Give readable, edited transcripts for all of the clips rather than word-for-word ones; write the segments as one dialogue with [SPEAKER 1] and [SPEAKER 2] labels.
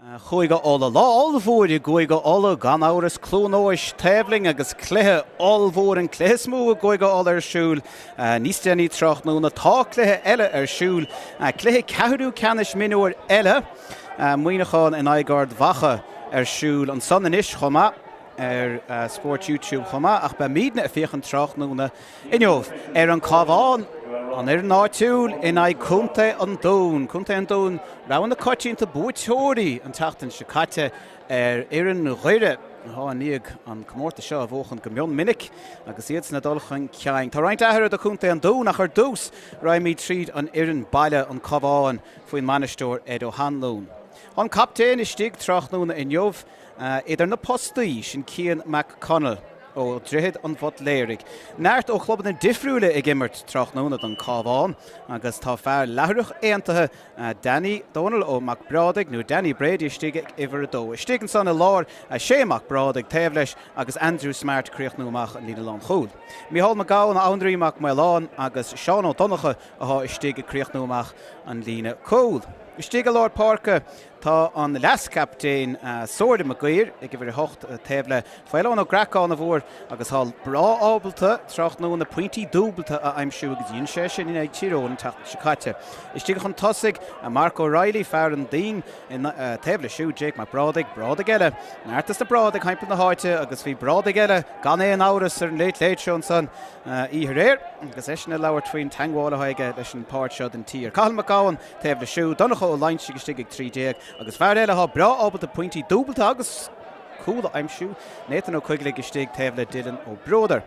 [SPEAKER 1] Chúige Uladh. Lá ollmhór i gCúige Uladh, gan amhras, Cluain Eois taobh linn agus cluiche ollmhór, an cluiche is mó i gCúige Uladh ar siúl níos déanaí tráthnóna. Tá cluiche eile ar siúl, cluiche ceathrú ceannais mionúir eile, Muineachán in aghaidh Ard Mhacha ar siúl ansan anois chomh maith ar Spórt YouTube chomh maith ach beimidne ag féachaint tráthnóna Inniu, ar an Cabhán, an fhoireann áitiúil in aghaidh Contae an Dúin. Contae an Dúin, rogha na coitianta buaiteoirí an tseachtain seo caite ar fhoireann Dhoire, atá i ndiaidh an comórtas seo a bhuachan go mion minic agus iadsan ag dul chun cinn. Tá roinnt athruithe do Chontae an Dúin ach ar dtús raghaimid tríd an fhoireann baile, an Cabhán, faoin mbainisteoir Ed O'Hanlon. An captaen istigh tráthnóna inniu idir na postaí, sin Cian McConnell ó Dhroichead an Bhutléirigh. Neart ó chlubanna difriúla ag imirt tráthnóna don Cabhán agus tá fear Leithrach Aontaithe, Danny Dónal Ó Mac Brádaigh, nó Danny Brady istigh ag uimhir a dó. Istigh ansan i lár, Shane Mac Brádaigh taobh leis agus Andrew Smart críochnú amach an líne lánchúil. Mícheál Mac Gabhann, Anraí Mac Maoláin agus Seán Ó Donncha athá istigh ag críochnú amach an líne cúil. Istigh i lár páirce tá an leaschaptaen Somhairle Mac Guidhir ag uimhir 8 taobh le Faolán Ó Greacáin a bhfuair agus thá breá ábalta tráthnóna pointí dúbalta a aimsiú agus dhein sé sin in aghaidh Tír Eoghain an tseachtain seo caite. Istigh chun tosaigh Mark O'Reilly, fear an Daingin, taobh leis siúd Jake Mac Brádaigh, Brádaigh eile, neart de na Brádaigh thimpeall na háite agus bhí Brádaigh eile gan aon amhras ar an Late Late Show ansan oíche aréir agus eisean ag labhairt faoin teangmháil atá aige leis an páirt seo den tír. Cathal Mac Gabhann Taobh leis siúd, Donncha Ó Loingsigh istigh ag 13 agus fear eile atá breá ábalta pointí dúbalta agus cúl a aimsiú, Nathan Ó Coigligh istigh taobh le Dylan Ó Bruadair.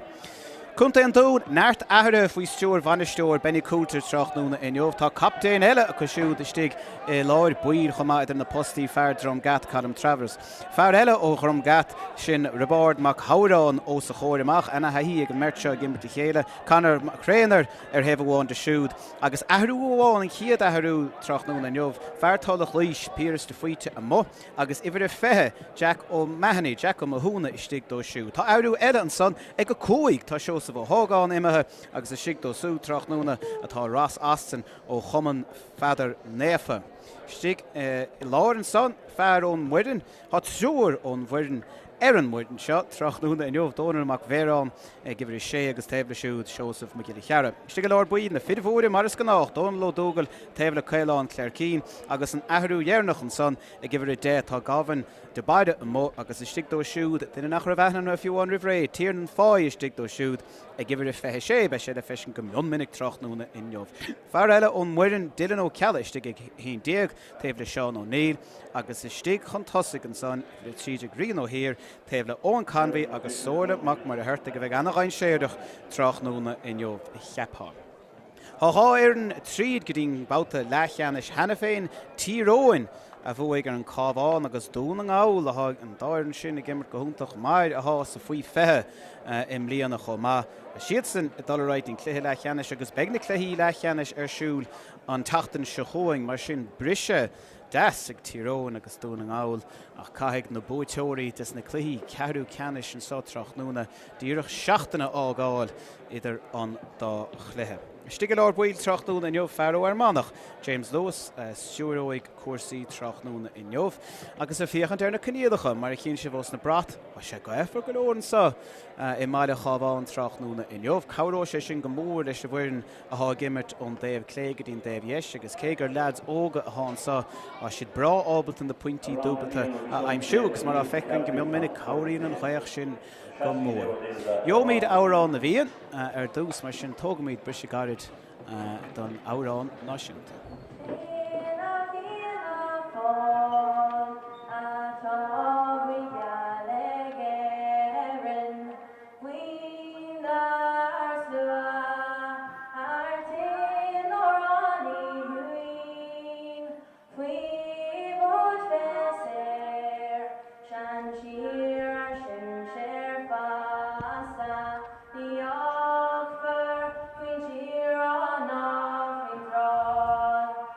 [SPEAKER 1] Contae an Dúin, neart athruithe faoi stiúir bhainisteoir Benny Coulter tráthnóna inniu. Tá captaen eile acu siúd istigh i lár baill chomh maith idir na postaí, fear Dhrom Gat, Colm Travers. Fear eile ó Dhrom Gat, sin Roibeárd Mac Shamhráin os a chomhair amach. Ana-thaithí ag an mbeirt seo ag imirt le chéile. Conor Mac Thréanair ar thaobh amháin de siúd. Agus athrú amháin, an chéad athrú tráthnóna inniu, fear Tulach Laois, Piaras de Faoite amuigh agus uimhir a 20, Jack O'Mahony, Jack Ó Mathúna istigh dó siúd. Tá athrú eile ansan ag 5, tá Seosamh Ó hÓgáin imithe agus istigh dó siúd tráthnóna atá Ross Austin ó Chumann Pheadair Naofa. Istigh i lár ansan, fear ón mBoirinn, Tá triúr ón bhfoireann ar an mBoirinn seo tráthnóna inniu, Dónal Mac Mhéaráin ag uimhir a sé agus taobh leis siúd Seosamh Mac Giolla Chearra. Istigh i lár baill, na fir mhóra mar is gnách, Dónal Ó Dúgaill taobh le Caolán Cleircín agus an athrú dheireanach ansan ag uimhir a 10 tá Gavin de Barra amuigh agus istigh dó siúd, duine nach raibh aithne orthu fiú amháin roimh ré, Tiernan Foy istigh dó siúd ag uimhir a 26. Beidh sé le feiscint go mion minic tráthnóna inniu. Fear eile ón mBoirinn, Dylan Ó Ceallaigh istigh ag 11 taobh le Seán Ó Néill. Agus istigh chun tosaigh ansan, uimhir 13 Rian Ó hÍr, taobh le Eoghan Convey agus Somhairle Mac Muircheartaigh a bheidh ana-dhainséarach tráthnóna inniu, cheapfá. Tá dhá fhoireann tríd go dtí'n babhta leathcheannais cheana féin, Tír Eoghain a bhuaigh ar an Cabhán agus Dún na nGall atá an dá fhoireann sin ag imirt go hiontach mar atá sa Faoi 20 i mbliana chomh maith. Siadsan ag dul ar aghaidh don chluiche leathcheannais agus beidh na cluichí leathcheannais ar siúl an tseachtain seo chugainn, mar sin briseadh deas ag Tír Eoghain agus Dún na nGall ach caithfidh na buaiteoirí des na cluichí ceathrú ceannais anseo tráthnóna díreach seachtain a fhágáil idir an dá chluiche. Istigh i lár baill tráthnóna inniu, fear ó Fhear Manach, James Lewis, a stiúróidh cúrsaí tráthnóna inniu agus ag féachaint ar na coinníollacha, mar a chíonn sibh ós na brait, tá sé gaofar go leor anseo i mbaile Chábháin tráthnóna inniu. Cabhróidh sé sin go mór leis an bhfoireann athá ag imirt ón dtaobh clé go dtí an dtaobh dheis agus cé gur leaids óga athá anso tá siad breá ábalta na pointí dúbalta a aimsiú agus mar á feicim go mion minic cabhraíonn an ghaoth sin go mór. Gheobhaimid Amhrán na bhFiann ar dtús mar sin tógfaimid briseadh gairid don amhrán náisiúnta.
[SPEAKER 2] Faoinár slua ár dtionóráin uainn, faoi mhuid bheith saor, sean-tír ár sinsear feasta, ní fhágfar faoin tír ná faoin dtráth.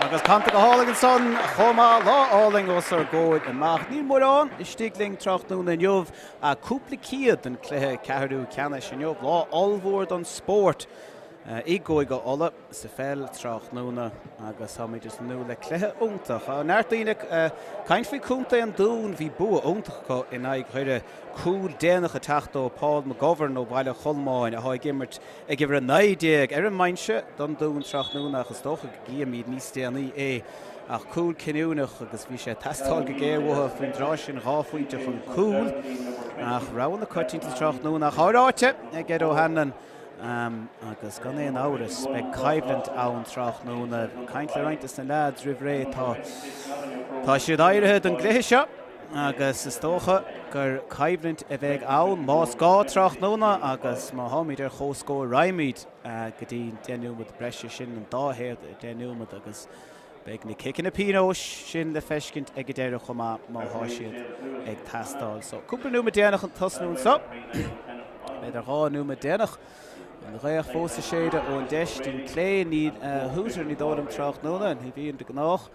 [SPEAKER 1] Agus canta go hálainn ansan chomh maith, lá álainn os ár gcomhair amach. Níl mórán istigh linn tráthnóna inniu ach cúpla céad don cluiche ceathrú ceannais inniu. Lá ollmhór don spórt i gCúige Uladh sa pheil tráthnóna agus táimid ag tnúth le cluiche iontach. Tá neart daoine ag caint faoi Contae an Dúin, bhí bua iontach acu in aghaidh Dhoire, cúl déanach ag teacht ó Paul McGovern ó Bhaile Cholmáin atá ag imirt ag uimhir 19 ar an mbinse don Dún tráthnóna ach is dócha go gcífimid níos déanaí é. Ach cúl cinniúnach agus bhí sé ag teastáil go géar uathu faoin dtráth sin, 2 phointe chun cúil. Ach rogha na coitianta tráthnóna ach á ráite ag Ed O'Hanlon agus gan aon amhras beidh coimhlint ann tráthnóna. Caint le roinnt des na leaids roimh ré tá tá siad éirithe don gcluiche seo. Agus is dócha gur coimhlint a bheidh ann más gá tráthnóna agus má tháimid ar comhscór raghaimid go dtí an 10 nóiméad breise sin, an dá thaobh 10 nóiméad agus beidh na ciceanna pionóis sin le feiscint ag an deireadh chomh maith má thá siad ag teastáil. So cúpla nóiméad déanach chun tosnú anseo, b'fhéidir 2 nóiméad déanach. An ghaoth fós ag séideadh ón deis dtí'n clé, níl hooter ní dóigh liom tráthnóna, ní bhíonn de gnách.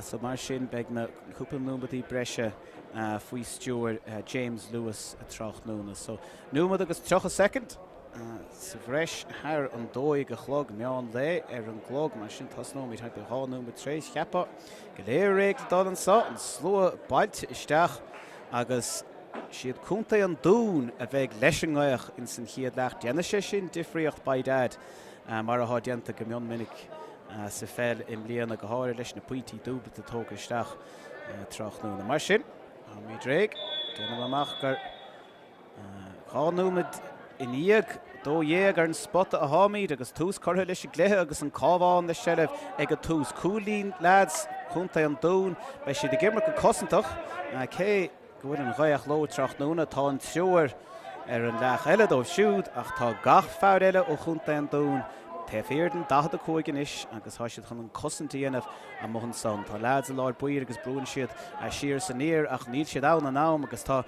[SPEAKER 1] So mar sin beidh na cúpla nóimeadaí breise faoi stiúir James Lewis tráthnóna. So nóiméad agus 30 soicind sa bhreis thar an 12 a chlog meán lae ar an gclog. Mar sin tosnóimid thart ar 2 nóiméad tar éis cheapfá. Go léir réidh le dul anso, an slua bailte isteach agus siad Contae an Dúin a bheidh leis an ngaoth ins an chéad leath. Déanfaidh sé sin difríocht by dad mar atá déanta go mion minic sa pheil i mbliana, go háirithe leis na pointí dúbailte tógtha isteach tráthnóna. Mar sin, táimid réidh. Déanaim amach gur 2 nóiméad i ndiaidh 12 ar an spota atháimid agus tús curtha leis an gcluiche agus an Cabhán le seilbh ag an tús. Cúilín leaids Chontae an Dúin, beidh siad ag imirt go cosantach. Cé go bhfuil an ghaoth leo tráthnóna. Tá an triúr ar an leath eile dóibh siúd ach tá gach fear eile ó Chontae an Dúin taobh thiar den 45 anois agus tá siad chun an cosaint a dhéanamh amuigh ansan. Tá leaids i lár báire agus brúann siad siar is aniar ach níl siad ann in am agus tá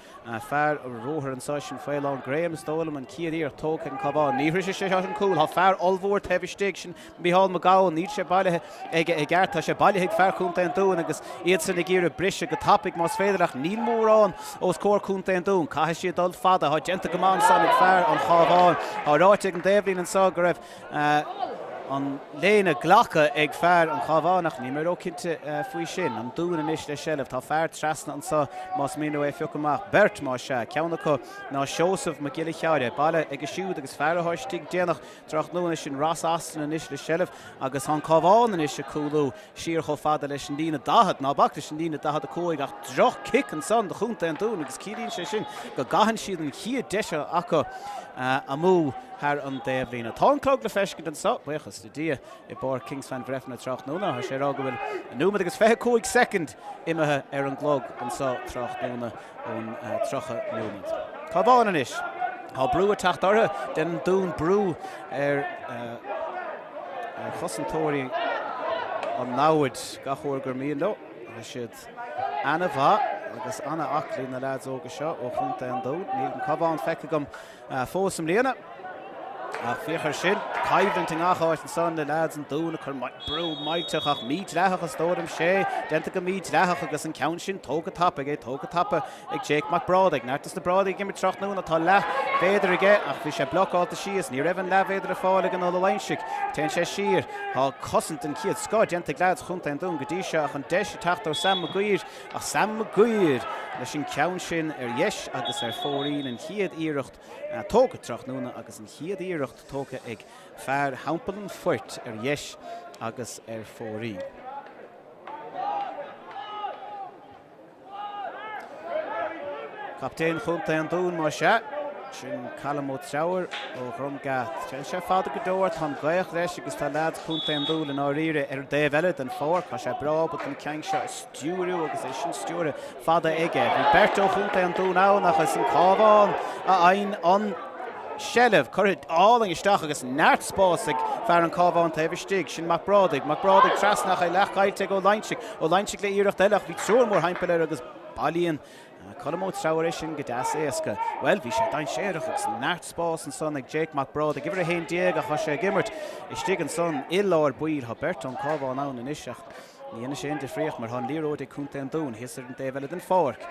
[SPEAKER 1] fear ruathair anso, sin Faolán Graham is dóigh liom, an chéad iarracht tógtha ag an Cabhán. Ní shroisfidh sé seo an cúl. Tá fear ollmhór taobh istigh, sin Micheál Mac Gabhann, níl sé bailithe aige i gceart. Tá sé bailithe ag fear Chontae an Dúin agus iadsan ag iarraidh briseadh go tapaidh más féidir ach níl mórán os comhair Chontae an Dúin. Caithfidh siad dul fada. Tá déanta go maith ansan ag fear an Chabháin. Tá ráite ag an dtaobhlíne anso go raibh an léine glactha ag fear an Chabháin ach níl mé róchinnte faoi sin. An Dún anois le seilbh. Tá fear trasna anso más mian leo é a phiocadh amach. Beirt más ea. Ceann acu ná Seosamh Mac Giolla Cheáire. Baile aige siúd agus fear atá istigh déanach Tráthnóna sin Ross Austin anois le seilbh agus tá an Cabhán anois ag cúlú siar chomh fada leis an líne 40, ná bac leis an líne 45 ach droch cic ansan do Chontae an Dúin agus ciallaíonn sé sin go gcaitheann siad an chéad deis acu amú thar an dtaobhlíne. Tá an clog le feiscint anso, buíochas le Dia, i bPáirc Kingspan Bhreifne tráthnóna. Tá sé ag rá go bhfuil nóiméad agus 25 soicind imithe ar an gclog anso tráthnóna. ón 30 nóiméad. Cabhán anois. Tá brú ag teacht orthu. Déanann an Dún brú ar chosantóirí an namhaid gach uair gur mian leo. Tá siad ana-mhaith agus ana-aclaí na leaids óga seo ó chontae an Dúin. Níl an Cabhán feicthe agam fós i mbliana. Ach féach air sin, coimhlint i ngach áit ansan, na leaids an Dúin ag cur brú millteach ach mídhleathach is dóigh liom sé, déanta go mídhleathach agus an ceann sin tógtha tapaidh, é tógtha tapa ag Jake Mac Brádaigh. Neart dos na Brádaigh ag imirt tráthnóna, tá leathmhéadar aige ach bhí sé blocálta síos, ní raibh an leathmhéadar ar fáil ag an Ó Loingsigh. Téann sé siar, tá cosaint den chéad scoth déanta ag leaids Chontae an Dúin go dtí seo ach an deis ag teacht ó Sam Maguire Ach Sam Maguire leis an ceann sin ar dheis agus ar fóraoil, an chéad iarracht tógtha tráthnóna agus an chéad iarracht tógtha ag fear Theampall an Phoirt ar dheis agus ar fóraoil. Captaen Chontae an Dúin más ea, sin Callum Ó Treabhair ó Dhrom Gat. Téann sé fada go leor, tá an ghaoth leis agus tá leaids Chontae an Dúin i ndáiríre ar an dtaobh eile den pháirc. Tá sé breá ábalta an ceann seo a stiúriú agus é sin stiúrtha fada aige. Bhí beirt ó Chontae an Dúin ann ach is an Cabhán a fhaigheann an seilbh. Curtha álainn isteach agus neart spás ag fear an Cabháin taobh istigh. Sin Mac Brádaigh. Mac Brádaigh trasna ach é leathchaillte ag Ó Loingsigh. Ó Loingsigh le iarracht eile ach bhí triúr mórthimpeall air agus bailíonn. Colm Ó Treabhair é sin go deas éasca. Bhuel, bhí sé dainséarach agus neart spás ansan ag Jake Mac Brádaigh, uimhir 11 ach tá sé ag imirt istigh ansan i lár baill. Tá beirt ón Cábhán ann anois ach ní dhéanfaidh sé aon difríocht mar tá an liathróid ag contae an Dúin thíos ar an dtaobh eile den pháirc.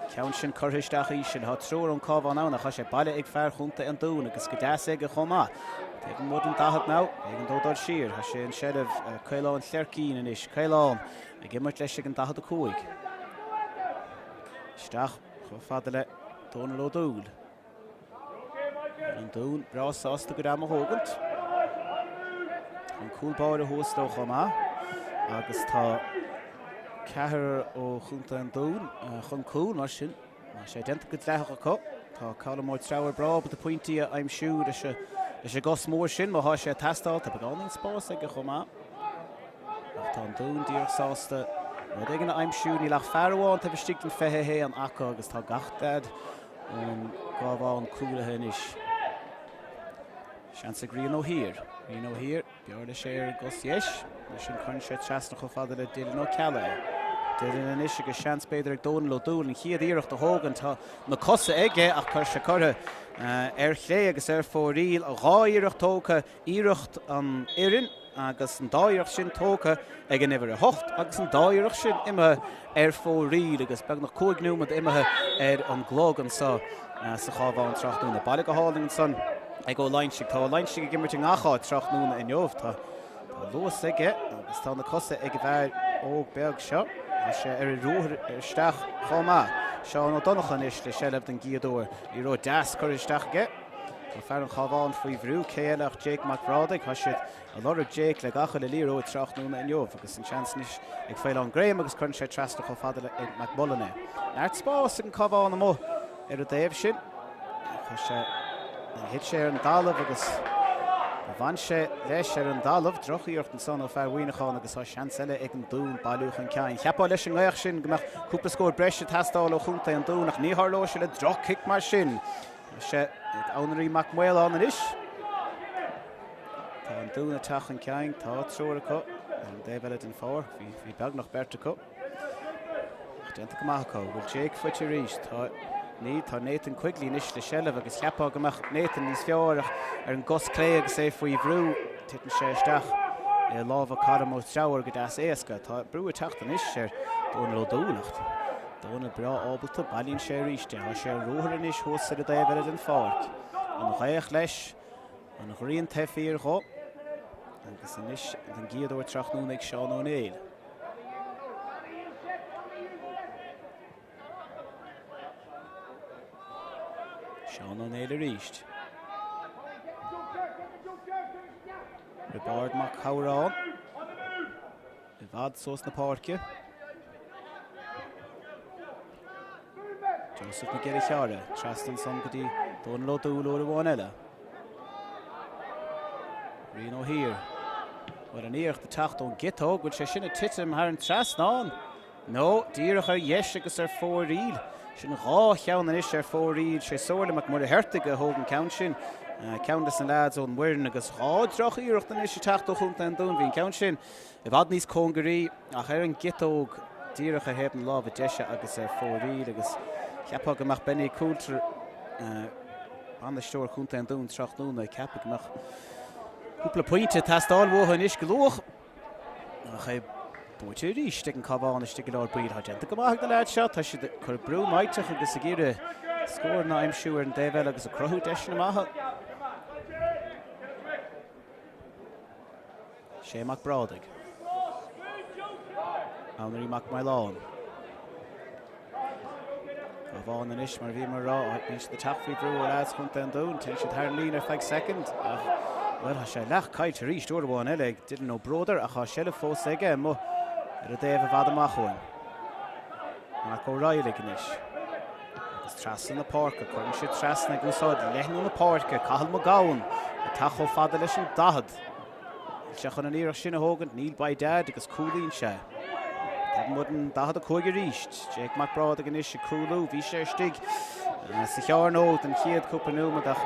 [SPEAKER 1] Ceann sin curtha isteach íseal. Tá triúr ón Cábhán ann ach tá sé bailithe ag fear chontae an Dúin agus go deas aige chomh maith. Taobh amuigh den 40 now, b'éigean dó dul siar. Tá sé in seilbh Caolán Chleircín anois. Caolán. Ag imirt leis ag an 45. Isteach chomh fada le Dónal Ó Dúill. An Dún breá sásta a gcuid ama a thógaint. An cúl báire thuas leo chomh maith. Agus tá ceathrar ó Chontae an Dúin chun cúil mar sin. Tá sé déanta go dleathach acu. Tá Colm Ó Treabhair breá ábalta pointí a aimsiú leis an gcos mór sin má thá sé ag teastáil. Tá beagáinín spáis aige chomh maith. Ach tá an Dún díreach sásta rud éigin a aimsiú. Níl ach fear amháin taobh istigh den 21 acu agus tá gach leaid ón gCábhán cúlaithe anois. Seans ag Rian Ó hÍr. Rian Ó hÍr. B'fhearr leis é ar an gcos dheis, mar sin cuireann sé trasna chomh fada le Dylan Ó Ceallaigh é. Dylan anois agus seans b'fhéidir ag Dónal Ó Dúill an chéad iarracht a thógaint. Tá na cosa aige ach tá sé curtha ar chlé agus ar fóraoil. Dhá iarracht tógtha, iarracht an fhoireann agus an dá iarracht sin tógtha ag an uimhir 8 agus an dá iarracht sin imithe ar fóraoil agus beagnach 5 nóiméad imithe ar an gclog anseo sa Chábhán tráthnóna. Bailithe go hálainn ansan ag Ó Loingsigh. Tá Ó Loingsigh ag imirt i ngach áit tráthnóna inniu. Tá luas aige agus tá na cosa ag an bhfear óg beag seo. Tá sé ar a ruathar isteach chomh maith. Seán Ó Donnchadha anois le seilbh den gcéad uair. Liathróid deas curtha isteach aige. Tá fear an Chabháin faoi bhrú. Cé eile ach Jake Mac Bhrádaigh. Tá siad ag lorg Jake le gach uile liathróid tráthnóna inniu agus an seans anois ag Faolán Graham agus cuireann sé trasna chomh fada le McMullen é. Neart spáis ag an Cabhán amuigh ar an dtaobh sin. Tá sé thit sé ar an dtalamh agus bhain sé leis ar an dtalamh. Drochiarracht ansan ó fear Mhuineacháin agus tá seans eile ag an Dún bailiú chun cinn. Cheapfá leis an ngaoth sin go mbeadh cúpla scór breise ag teastáil ó chontae an Dúin ach ní tharlóidh sé le droch-chic mar sin. Tá sé ag Anraí Mac Maoláin anois. Tá an Dún ag teacht chun cinn, tá triúr acu ar an dtaobh eile den pháirc, bhí beagnach beirt acu. Ach déanta go maith acu. Bhfuil Jake faighte arís? Tá, ní, tá Nathan Quigley anois le seilbh agus cheapfá go mbeadh Nathan níos fearr ach ar an gcos clé agus é faoi bhrú, titeann sé isteach i lámha Colm Ó Treabhair go deas éasca. Tá brú ag teacht anois ar Dónal Ó Dúill ach Dónal breá ábalta, bailíonn sé arís é. Tá sé ar ruathar anois thuas ar an dtaobh eile den pháirc. An ghaoth leis. An ghrian taobh thiar dhó. Agus anois den gcéad uair tráthnóna ag Seán Ó Néill. Seán Ó Néill arís. Roibeárd Mac Shamhráin. I bhfad suas na páirce. Joseph Mac Giolla Chearra, trasna ansan go dtí Dónal Ó Dúill uair amháin eile. Rian Ó hÍr. Bhfuil an iarracht ag teacht ón gciotóg, bhfuil sé sin ag titim thar an trasnán? Nó díreach ar dheis agus ar fóraoil. Sin dhá cheann anois ar fóraoil. Sé Somhairle Mac Muircheartaigh a thóg an ceann sin. Ceann des na leaids ón Mhuireann agus dhá droch-iarracht anois ag teacht ó Chontae an Dúin. Bhí an ceann sin i bhfad níos cóngaraí ach ar an gciotóg díreach ar thaobh na láimhe deise agus ar fóraoil agus cheapfá go mbeadh Benny Coulter, bainisteoir Chontae an Dúin tráthnóna, ag ceapadh go mbeadh cúpla pointe ag teastáil uathu anois go luath. Ach é buaite arís ag an Cabhán istigh i lár baill. Tá déanta go maith ag na leaids seo. Tá siad ag cur brú maíteach agus ag iarraidh scóranna a aimsiú ar an dtaobh eile agus ag cruthú deiseanna maithe. Sé Mac Brádaigh. Anraí Mac Maoláin. Cabhán anois, mar a bhíomar a rá, bíonn siad ag teacht faoi bhrú ó leaids Chontae an Dúin. Téann siad thar an líne ar feadh soicind ach, bhuel, tá sé leath caillte arís uair amháin eile ag Dylan Ó Bródair ach tá seilbh fós aige amuigh ar an dtaobh i bhfad amach uainn. Marc Ó Raghallaigh anois. Agus trasna na páirce, cuireann siad trasna ag úsáid leathnú na páirce, Cathal Mac Gabhann ag teacht chomh fada leis an 40. Níl sé chun an iarracht sin a thógaint, níl by dad agus cúlaíonn sé. Taobh amuigh den 45 arís. Jake Mac Brádaigh anois ag cúlú. Bhí sé istigh sa chearnóg den chéad cúpla nóiméad ach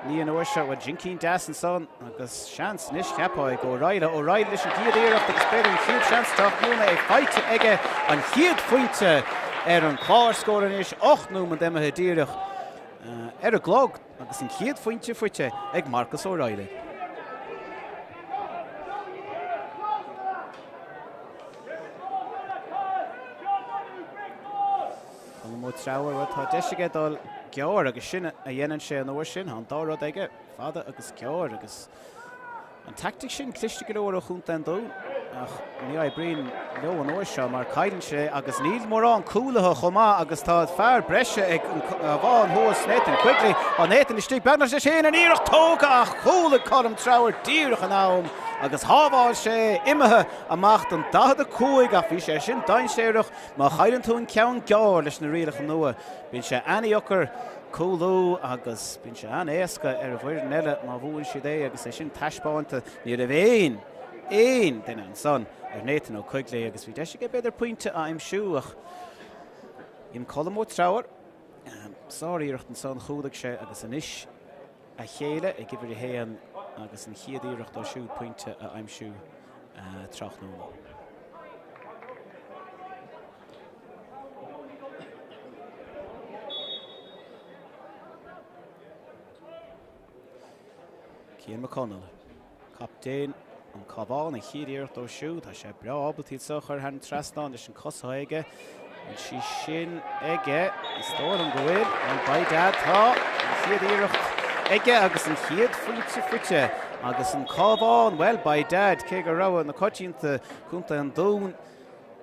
[SPEAKER 1] ní an uair seo. Bhuel, jincín deas ansan agus seans anois cheapfá ag O'Reilly. O'Reilly leis an gcéad iarracht agus b'fhéidir an chéad seans tráthnóna é faighte aige an chéad phointe. ar an chlár scóir anois, 8 nóiméad imithe díreach ar an gclog agus an chéad phointe faighte ag Marcus Ó Raghallaigh. Colm Ó Treabhair, bhuel tá deis aige dul gearr agus sin a dhéanann sé an uair sin. Tá an dá rud aige, fada agus gearr agus an teaictic sin cliste go leor ó Chontae an Dúin ach ní oibríonn leo an uair seo mar cailleann sé agus níl mórán cúlaithe chomh maith agus tá fear breise ag an Cabhán thuas, Nathan Quigley. Tá Nathan istigh beagnach leis féin, an iarracht tógtha ach chúlaigh Colm Treabhair díreach in am agus shábháil sé imithe amach don 45 ach bhí sé sin dainséarach. Má chailleann tú an ceann gearr leis na rialacha nua, bíonn sé an-deacair cúlú agus bíonn sé an-éasca ar an bhfoireann eile má bhuann siad é agus é sin taispeánta. Ní raibh aon, aon duine ansan ar Nathan Ó Coigligh agus bhí deis aige b'fhéidir pointe a aimsiú ach dhein Colm Ó Treabhair sár-iarracht ansan, chúlaigh sé agus anois a chéile ag uimhir a haon agus an chéad iarracht ó siúd pointe a aimsiú tráthnóna. Cian McConnell. Captaen an Cabhán, an chéad iarracht ó siúd. Tá sé breá ábalta iad seo a chur thar an trasnán leis an cos atá aige. Bhfuil sí sin aige? Is dóigh liom go bhfuil. Bhuel, by dad, tá an chéad iarracht aige agus an chéad phointe faighte. Agus an Cabhán, bhuel, by dad, cé go raibh na coitianta Contae an Dúin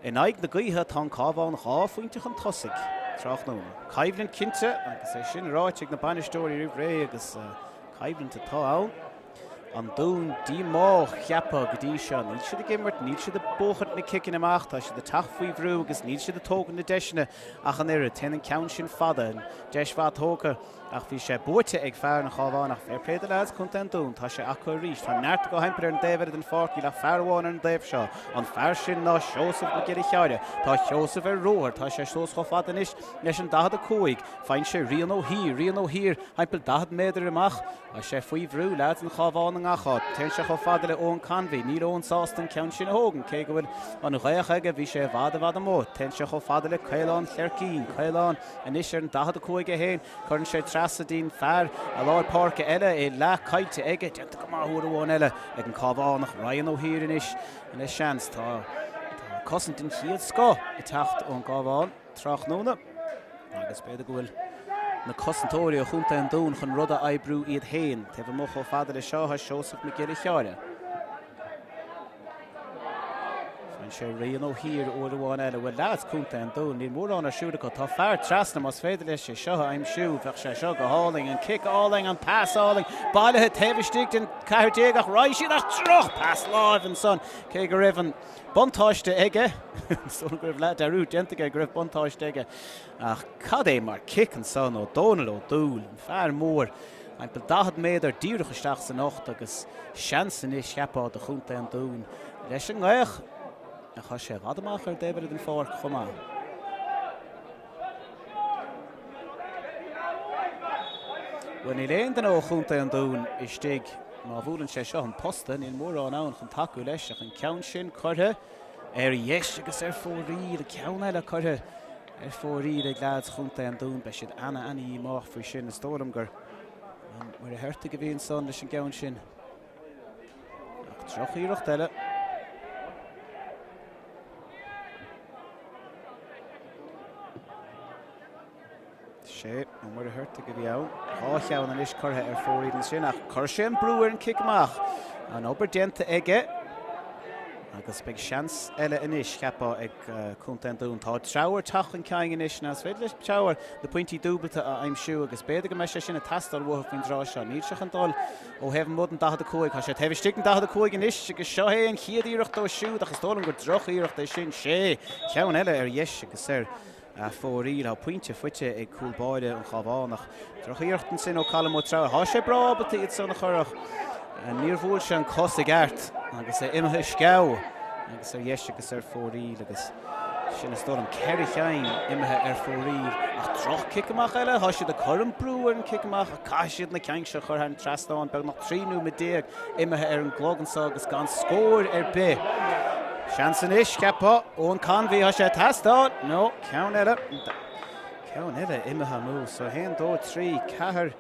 [SPEAKER 1] in aghaidh na gaoithe, tá an Cabhán 2 phointe chun tosaigh tráthnóna. Coimhlint cinnte, agus é sin ráite ag na bainisteoirí roimh ré agus coimhlint atá ann. An Dún díomách cheapfá go dtí seo. Níl siad ag imirt, níl siad ag buachaint na ciceanna amach, tá siad ag teacht faoi bhrú agus níl siad ag tógaint na deiseanna ach an oiread. Téann an ceann sin fada, an deis mhaith tógtha ach bhí sé buaite ag fear an Chabháin ach fair play do leaids Contae an Dúin, tá sé acu arís. Tá neart acu thimpeall ar an dtaobh eile den pháirc, níl ach fear amháin ar an dtaobh seo. An fear sin ná Seosamh Mac Giolla Cheáire. Tá Seosamh ar ruathar, tá sé suas chomh fada anois leis an 45. Faigheann sé Rian Ó hÍr, Rian Ó hÍr thimpeall 40 méadar amach. Tá sé faoi bhrú, leaids an Chabháin i ngach áit. Téann sé chomh fada le Eoin Convey. Níl Eoin sásta an ceann sin a thógaint, cé go bhfuil an ghaoth aige, bhí sé i bhfad i bhfad amuigh. Téann sé chomh fada le Caolán Chleircín. Caolán anois ar an 45 é féin. Cuireann sé trasna dtí'n fear i lár páirce eile, é leath caillte aige. Déanta go maith uair amháin eile ag an Cabhánach. Ryan Ó hÍr anois le seans. Tá cosaint den chéad scoth ag teacht ón gCabhán. tráthnóna agus b'fhéidir go bhfuil na cosantóirí ó Chontae an Dúin chun rud a oibriú iad féin. Taobh amuigh chomh fada le seo tá Seosamh Mac Giolla Cheáire. Faigheann sé Rian Ó hÍr uair amháin eile. Bhuel, leaids Contae an Dúin, níl mórán ar siúl acu. Tá fear trasna, más féidir leis é seo a aimsiú, bheadh sé seo go hálainn. An cic álainn, an pas álainn, bailithe taobh istigh den 14 ach raghaidh siad ach droch pas láimh ansan, cé go raibh an buntáiste aige. Is dóigh go raibh leath dearúd déanta aige go raibh buntáiste aige. Ach cad é mar cic ansan ó Dónal Ó Dúill, an fear mór, timpeall 40 méadar díreach isteach san ucht agus seans anois, cheapfá, do chontae an Dúin leis an ngaoth. Ach tá sé i bhfad amach ar an dtaobh eile den pháirc chomh maith. Bhuel, níl aon duine ó chontae an Dúin istigh. Má bhuaileann sé seo an posta, níl mórán ann chun tacú leis ach an ceann sin curtha ar dheis agus ar fóraoil, ceann eile curtha ar fóraoil ag leaids chontae an Dúin. Beidh siad ana-ana-dhíomách faoi sin. Is dóigh liom gur Ó Muircheartaigh a bhí ansan leis an gceann sin. Ach drochiarracht eile. Sé Ó Muircheartaigh a bhí ann. Dhá cheann anois curtha ar fóraoil ansin ach chuir sé an brú ar an cic amach. An obair déanta aige agus beidh seans eile anois, cheapfá, ag Contae an Dúin. Tá Treabhar ag teacht chun cinn anois. Now is féidir le Treabhar na pointí dúbailte a aimsiú agus b'fhéidir go mbeidh sé sin ag teastáil uathu faoin dtráth seo. Níl sé chun dul ó thaobh amuigh den 45. Tá sé taobh istigh den 45 anois agus seo é an chéad iarracht dó siúd ach is dóigh liom gur droch-iarracht é sin. Sé ceann eile ar dheis agus ar fóraoil. Tá pointe faighte ag cúl báire an Chabháin ach drochiarracht ansin ó Colm Ó Treabhair. Tá sé breá ábalta iad san a chur ach níor bhuail sé an cos i gceart agus é imithe i sceabh agus ar dheis agus ar fóraoil agus sin is dóigh liom 4 cheann imithe ar fóraoil ach droch cic amach eile. Tá siad ag cur an brú ar an cic amach ach caithfidh siad na ceann seo a chur thar an trasnán beagnach 13 nóiméad imithe ar an gclog anseo agus gan scór ar bith. Seans anois, cheapfá, Eoin Convey, tá sé ag teastáil. No, ceann eile. Ceann eile imithe amú. So 1, 2, 3, 4,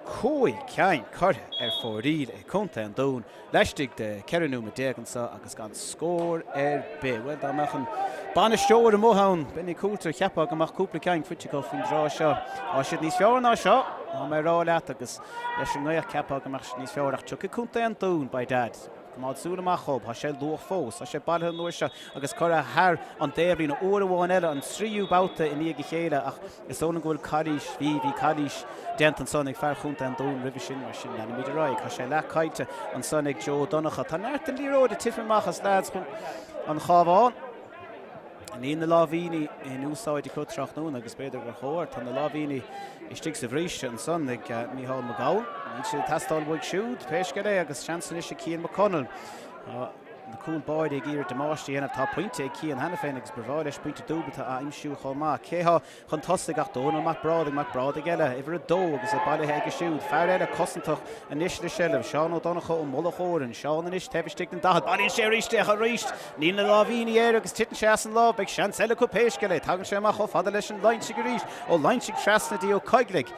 [SPEAKER 1] 5 ceann curtha ar fóraoil ag Contae an Dúin laistigh de 14 nóiméad anseo agus gan scór ar bith. Bhuel, dá mbeadh an bainisteoir amuigh ann, Benny Coulter, cheapfá go mbeadh cúpla ceann faighte acu faoin dtráth seo. Tá siad níos fearr ná seo, tá mé ag rá leat, agus leis an ngaoth cheapfá go mbeadh siad níos fearr ach tiocfaidh Contae an Dúin, by dad. Coimeád súil amach dhób. Tá sé luath fós. Tá sé bailithe an uair seo agus curtha thar an dtaobhlíne uair amháin eile, an tríú babhta i ndiaidh a chéile ach is dóigh liom go bhfuil calaois, bhí, bhí calaois déanta ansan ag fear Chontae an Dúin roimhe sin, mar sin leanfaimid ar aghaidh. Tá sé leath caillte ansan ag Joe Ó Donnchadha. Tá neart den liathróid ag titim amach as leaids an Chabháin. Níl na láimhíní in úsáid acu tráthnóna agus b'fhéidir gur chóir. Tá na láimhíní istigh sa bhríste ansan ag Mícheál Mac Gabhann. Níl siad ag teastáil uaidh siúd, pé scéal é, agus seans anois ag Cian McConnell. Tá na cúl báire ag iarraidh damáiste a dhéanamh. Tá pointe ag Cian cheana féin agus ba bhreá leis pointe dúbalta a aimsiú chomh maith. Cé thá Chun tosaigh ach Dónal Mac Brádaigh, Mac Brádaigh eile, uimhir 2 agus é bailithe aige siúd. Fear eile cosantach anois le seilbh, Seán Ó Donnchadha ó Mhullach Órann. Seán anois taobh istigh den 40. Bailíonn sé arís é ach arís níl na láimhíní air agus titeann sé as an lámh. Beidh seans eile acu pé scéal é. Tagann sé amach chomh fada leis an Loinsigh arís. Ó Loinsigh trasna dtí Ó Coigligh.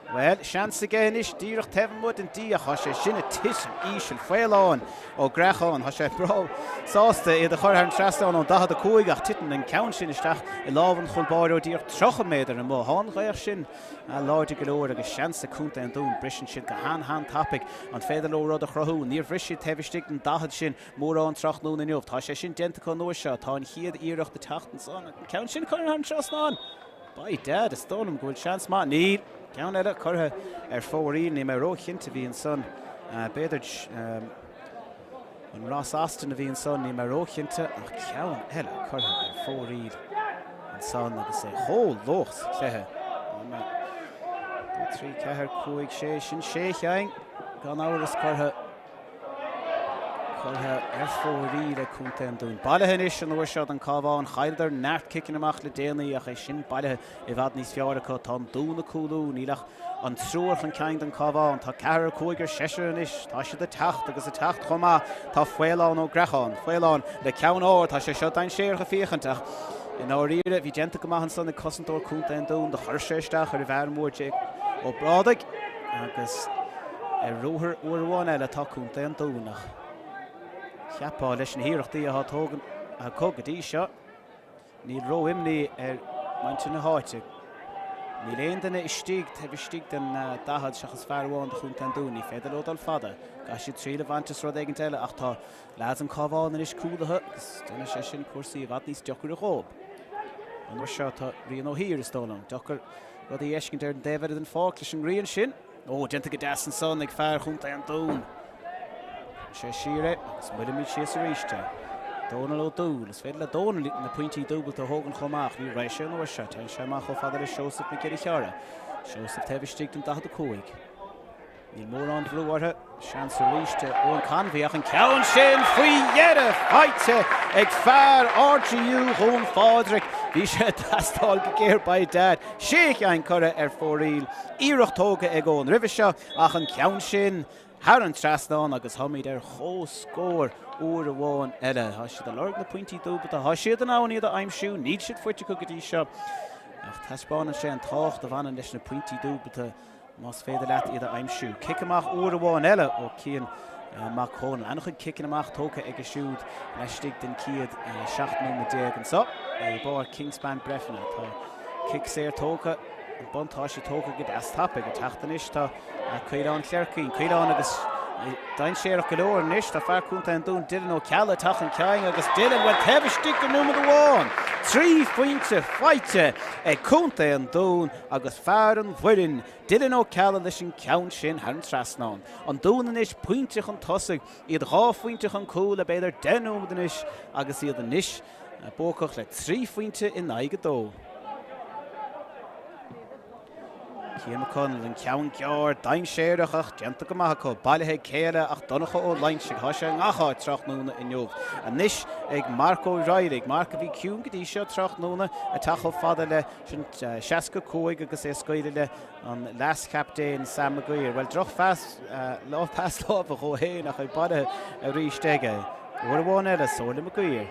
[SPEAKER 1] Bhuel, seans aige anois díreach taobh amuigh den D ach tá sé sin ag titim íseal. Faolán Ó Greacháin, tá sé breá sásta iad a chur thar an trasnán ón 45 ach titeann an ceann sin isteach i lámh an chúl báire ó díreach 30 méadar amuigh. Tá an ghaoth sin láidir go leor agus seans ag contae an Dúin. Briseann siad go han-han-tapaidh. An féidir leo rud a chruthú? Níor bhris siad taobh istigh den 40 sin mórán tráthnóna inniu. Tá sé sin déanta acu an uair seo. Tá an chéad iarracht ag teacht ansan. An ceann sin curtha thar an trasnán. By dad, is dóigh liom go bhfuil seans maith. Níl. Ceann eile curtha ar fóraoil. Níl mé róchinnte a bhí ansan. B'fhéidir an Ross Austin a bhí ansan. Níl mé róchinnte ach ceann eile curtha ar fóraoil ansan agus é chomh luath sa chluiche. 3, 4, 5, 6, sin sé cheann gan amhras curtha. Curtha ar fóraoil ag Contae an Dúin. Bailithe anois an uair seo don Cabhán. Chailleadar neart ciceanna amach le déanaí ach é sin bailithe i bhfad níos fearr acu. Tá an Dún ag cúlú. Níl ach an triúr chun cinn don Cabhán. Tá ceathrar, cúigear, seisear anois. Tá siad ag teacht agus ag teacht chomh maith. Tá Faolán Ó Greacháin. Faolán le ceann ard. Tá sé seo dainséarach ag féachaint ach i ndáiríre bhí déanta go maith ansan ag cosantóir Contae an Dúin. Do chuir sé isteach ar an bhfear mór Jake Ó Brádaigh agus Ar ruathar uair amháin eile atá Contae an Dúin ach cheapfá leis na hiarrachtaí atá tógtha acu go dtí seo, níl ró-imní ar mhuintir na háite. Níl aon duine istigh taobh istigh den 40 seachas fear amháin do Chontae an Dúin. Ní féidir leo dul fada. Caithfidh siad triail a bhaint as rud éigin eile ach tá leaids an Cabhán anois cúlaithe agus déanfaidh sé sin cúrsaí i bhfad níos deocaire dhóib. An uair seo tá Rian Ó hÍr is dóigh liom. Deacair rudaí a fheiscint ar an dtaobh eile den pháirc leis an ngrian sin. Ó, déanta go deas ansan ag fear Chontae an Dúin. Sé siar é agus moillfimid síos arís é. Dónal Ó Dúill. Is féidir le Dónal na pointí dúbalta a thógaint chomh maith ach ní raibh sé an uair seo. Téann sé amach chomh fada le Seosamh Mac Giolla Chearra. Seosamh taobh istigh den 45. Níl mórán brú orthu. Seans arís ag Eoin Convey ach an ceann sin faoi dheireadh faighte ag fear RGU Dhún Phádraig. Bhí sé ag teastáil go géar by dad. Sé cheann curtha ar fóraoil. Iarracht tógtha ag Eoin roimhe seo ach an ceann sin thar an trasnán agus táimid ar comhscór uair amháin eile. Tá siad ag lorg na pointí dúbalta, tá siad in ann iad a aimsiú, níl siad faighte acu go dtí seo ach taispeánann sé an tábhacht a bhaineann leis na pointí dúbalta más féidir leat iad a aimsiú. Cic amach uair amháin eile ó Cian Mac Cóil. An-chuid ciceanna amach tógtha aige siúd laistigh den chéad 17 nóiméad anseo i bPáirc Kingspan Breffni. Tá cic saor tógtha, an buntáiste tógtha go deas tapaidh. Ag teacht anois tá Caolán Cleircín. Caolán agus dainséarach go leor anois. Tá fear Contae an Dúin Dylan Ó Ceallaigh ag teacht chun cinn agus Dylan, bhuel, taobh istigh de nóiméad amháin, 3 phointe faighte ag Contae an Dúin agus fear an Bhoirinn, Dylan Ó Ceallaigh leis an gceann sin thar an trasnán. An Dún anois pointe chun tosaigh, iad 2 phointe chun cúil le b'fhéidir 10 nóiméad anois agus iad anois buacach le 3 phointe in aghaidh 2. Cian McConnell, an ceann gearr, dainséarach ach déanta go maith acu. Bailithe ag cé eile ach Donncha Ó Loingsigh. Tá sé i ngach áit tráthnóna inniu. Anois ag Marc Ó Raghallaigh. Marc a bhí ciúin go dtí seo tráthnóna, ag teacht chomh fada le Sin 65 agus é ag scaoileadh le an leas-chaptaen Sam Maguire. Bhuel, droch-phas, pas láimhe dhó féin ach é bailithe arís aige. Uair amháin eile, Somhairle Maguire.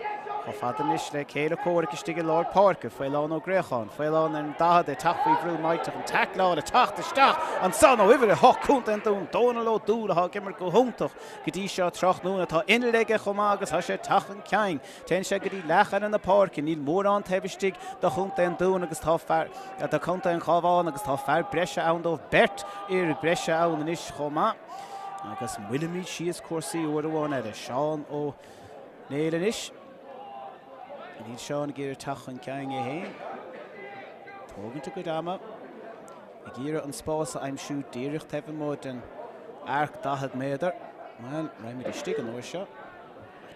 [SPEAKER 1] Chomh fada anois le céile comhraic istigh i lár páirce, Faolán Ó Gréacháin, Faolán ar an 40 ag teacht faoi bhrú millteach, an taicleáil ag teacht isteach ansan ó uimhir 8, Contae an Dúin, Dónal Ó Dúill atá ag imirt go hiontach go dtí seo tráthnóna. Tá inneall aige chomh maith agus tá sé ag teacht chun cinn. Téann sé go dtí leath eile na páirce, níl mórán taobh istigh do chontae an Dúin agus tá fear do chontae an Chabháin agus tá fear breise ann dóibh, beirt fhir breise ann anois chomh maith. Agus moillfimid síos cúrsaí uair amháin eile. Seán Ó. Néill anois. Níl Seán ag iarraidh teacht chun cinn é féin. Tógaint a gcuid ama. Ag iarraidh an spás a aimsiú díreach taobh amuigh den arc 40 méadar. Bhuel, raghaimid istigh an uair seo.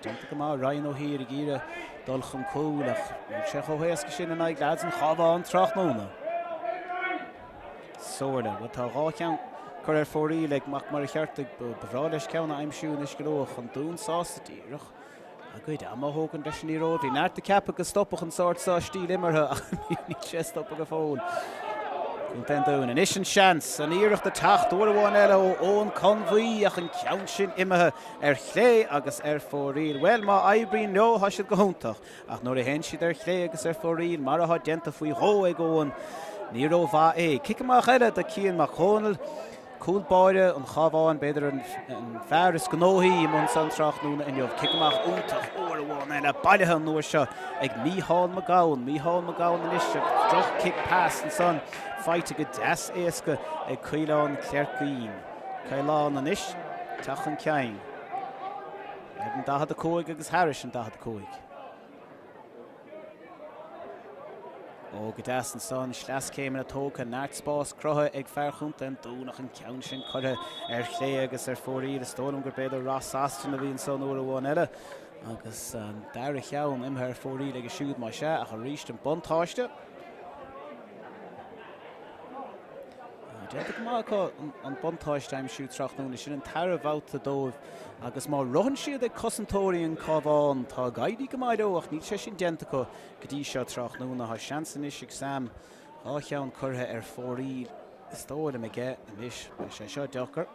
[SPEAKER 1] Déanta go maith Ryan O'Hear ag iarraidh dul chun cúil ach níl sé chomh héasca sin in aghaidh leaids an Chabháin tráthnóna. Somhairle. Bhuel, tá 2 cheann curtha ar fóraoil ag Mac Muircheartaigh. Ba bhreá leis ceann a aimsiú anois go luath chun Dún sásta díreach a gcuid ama a thógaint leis an liathróid. Bhí neart ag ceapadh go stopfadh an sórt seo stíl imeartha ach níl sé ag stopadh go fóill. Contae an Dúin. Anois an seans, an iarracht ag teacht uair amháin eile ó Eoin Conmhaí ach an ceann sin imithe ar chlé agus ar fóraoil. Bhuel, má oibríonn leo, tá siad go hiontach. Ach nuair a théann siad ar chlé agus ar fóraoil, mar atá déanta faoi dhó ag Eoin, ní rómhaith é. Cic amach eile do Cian Mac Dhónaill, cúl báire an Chabháin, b'fhéidir an fear is gnóthaí i mbun san tráthnóna inniu. Cic amach iontach uair amháin eile, bailithe an uair seo ag Mícheál Mac Gabhann. Mícheál Mac Gabhann anois, droch-chic pas ansan, faighte go deas éasca ag Caolán Cleircín. Caolán anois, teacht chun cinn. Ar an 45 agus thairis an 45. Ó, go deas ansan, sleaschéimeanna tógtha, neart spás cruthaithe ag fear chontae an Dúin ach an ceann sin curtha ar chlé agus ar fóraoil. Is dóigh liom gurb é do Ross Austin a bhí ansan uair amháin eile agus an dara cheann imithe ar fóraoil aige siúd más ea ach arís an buntáiste. Déanta go maith acu an buntáiste a aimsiú tráthnóna, sin an dara babhta dóibh agus má ritheann siad ag cosantóirí an Chabháin, tá ag éirí go maith leo ach níl sé sin déanta acu go dtí seo tráthnóna. Tá seans anois ag Sam, 2 cheann curtha ar fóraoil is dóigh liom aige anois. Beidh sé seo deacair.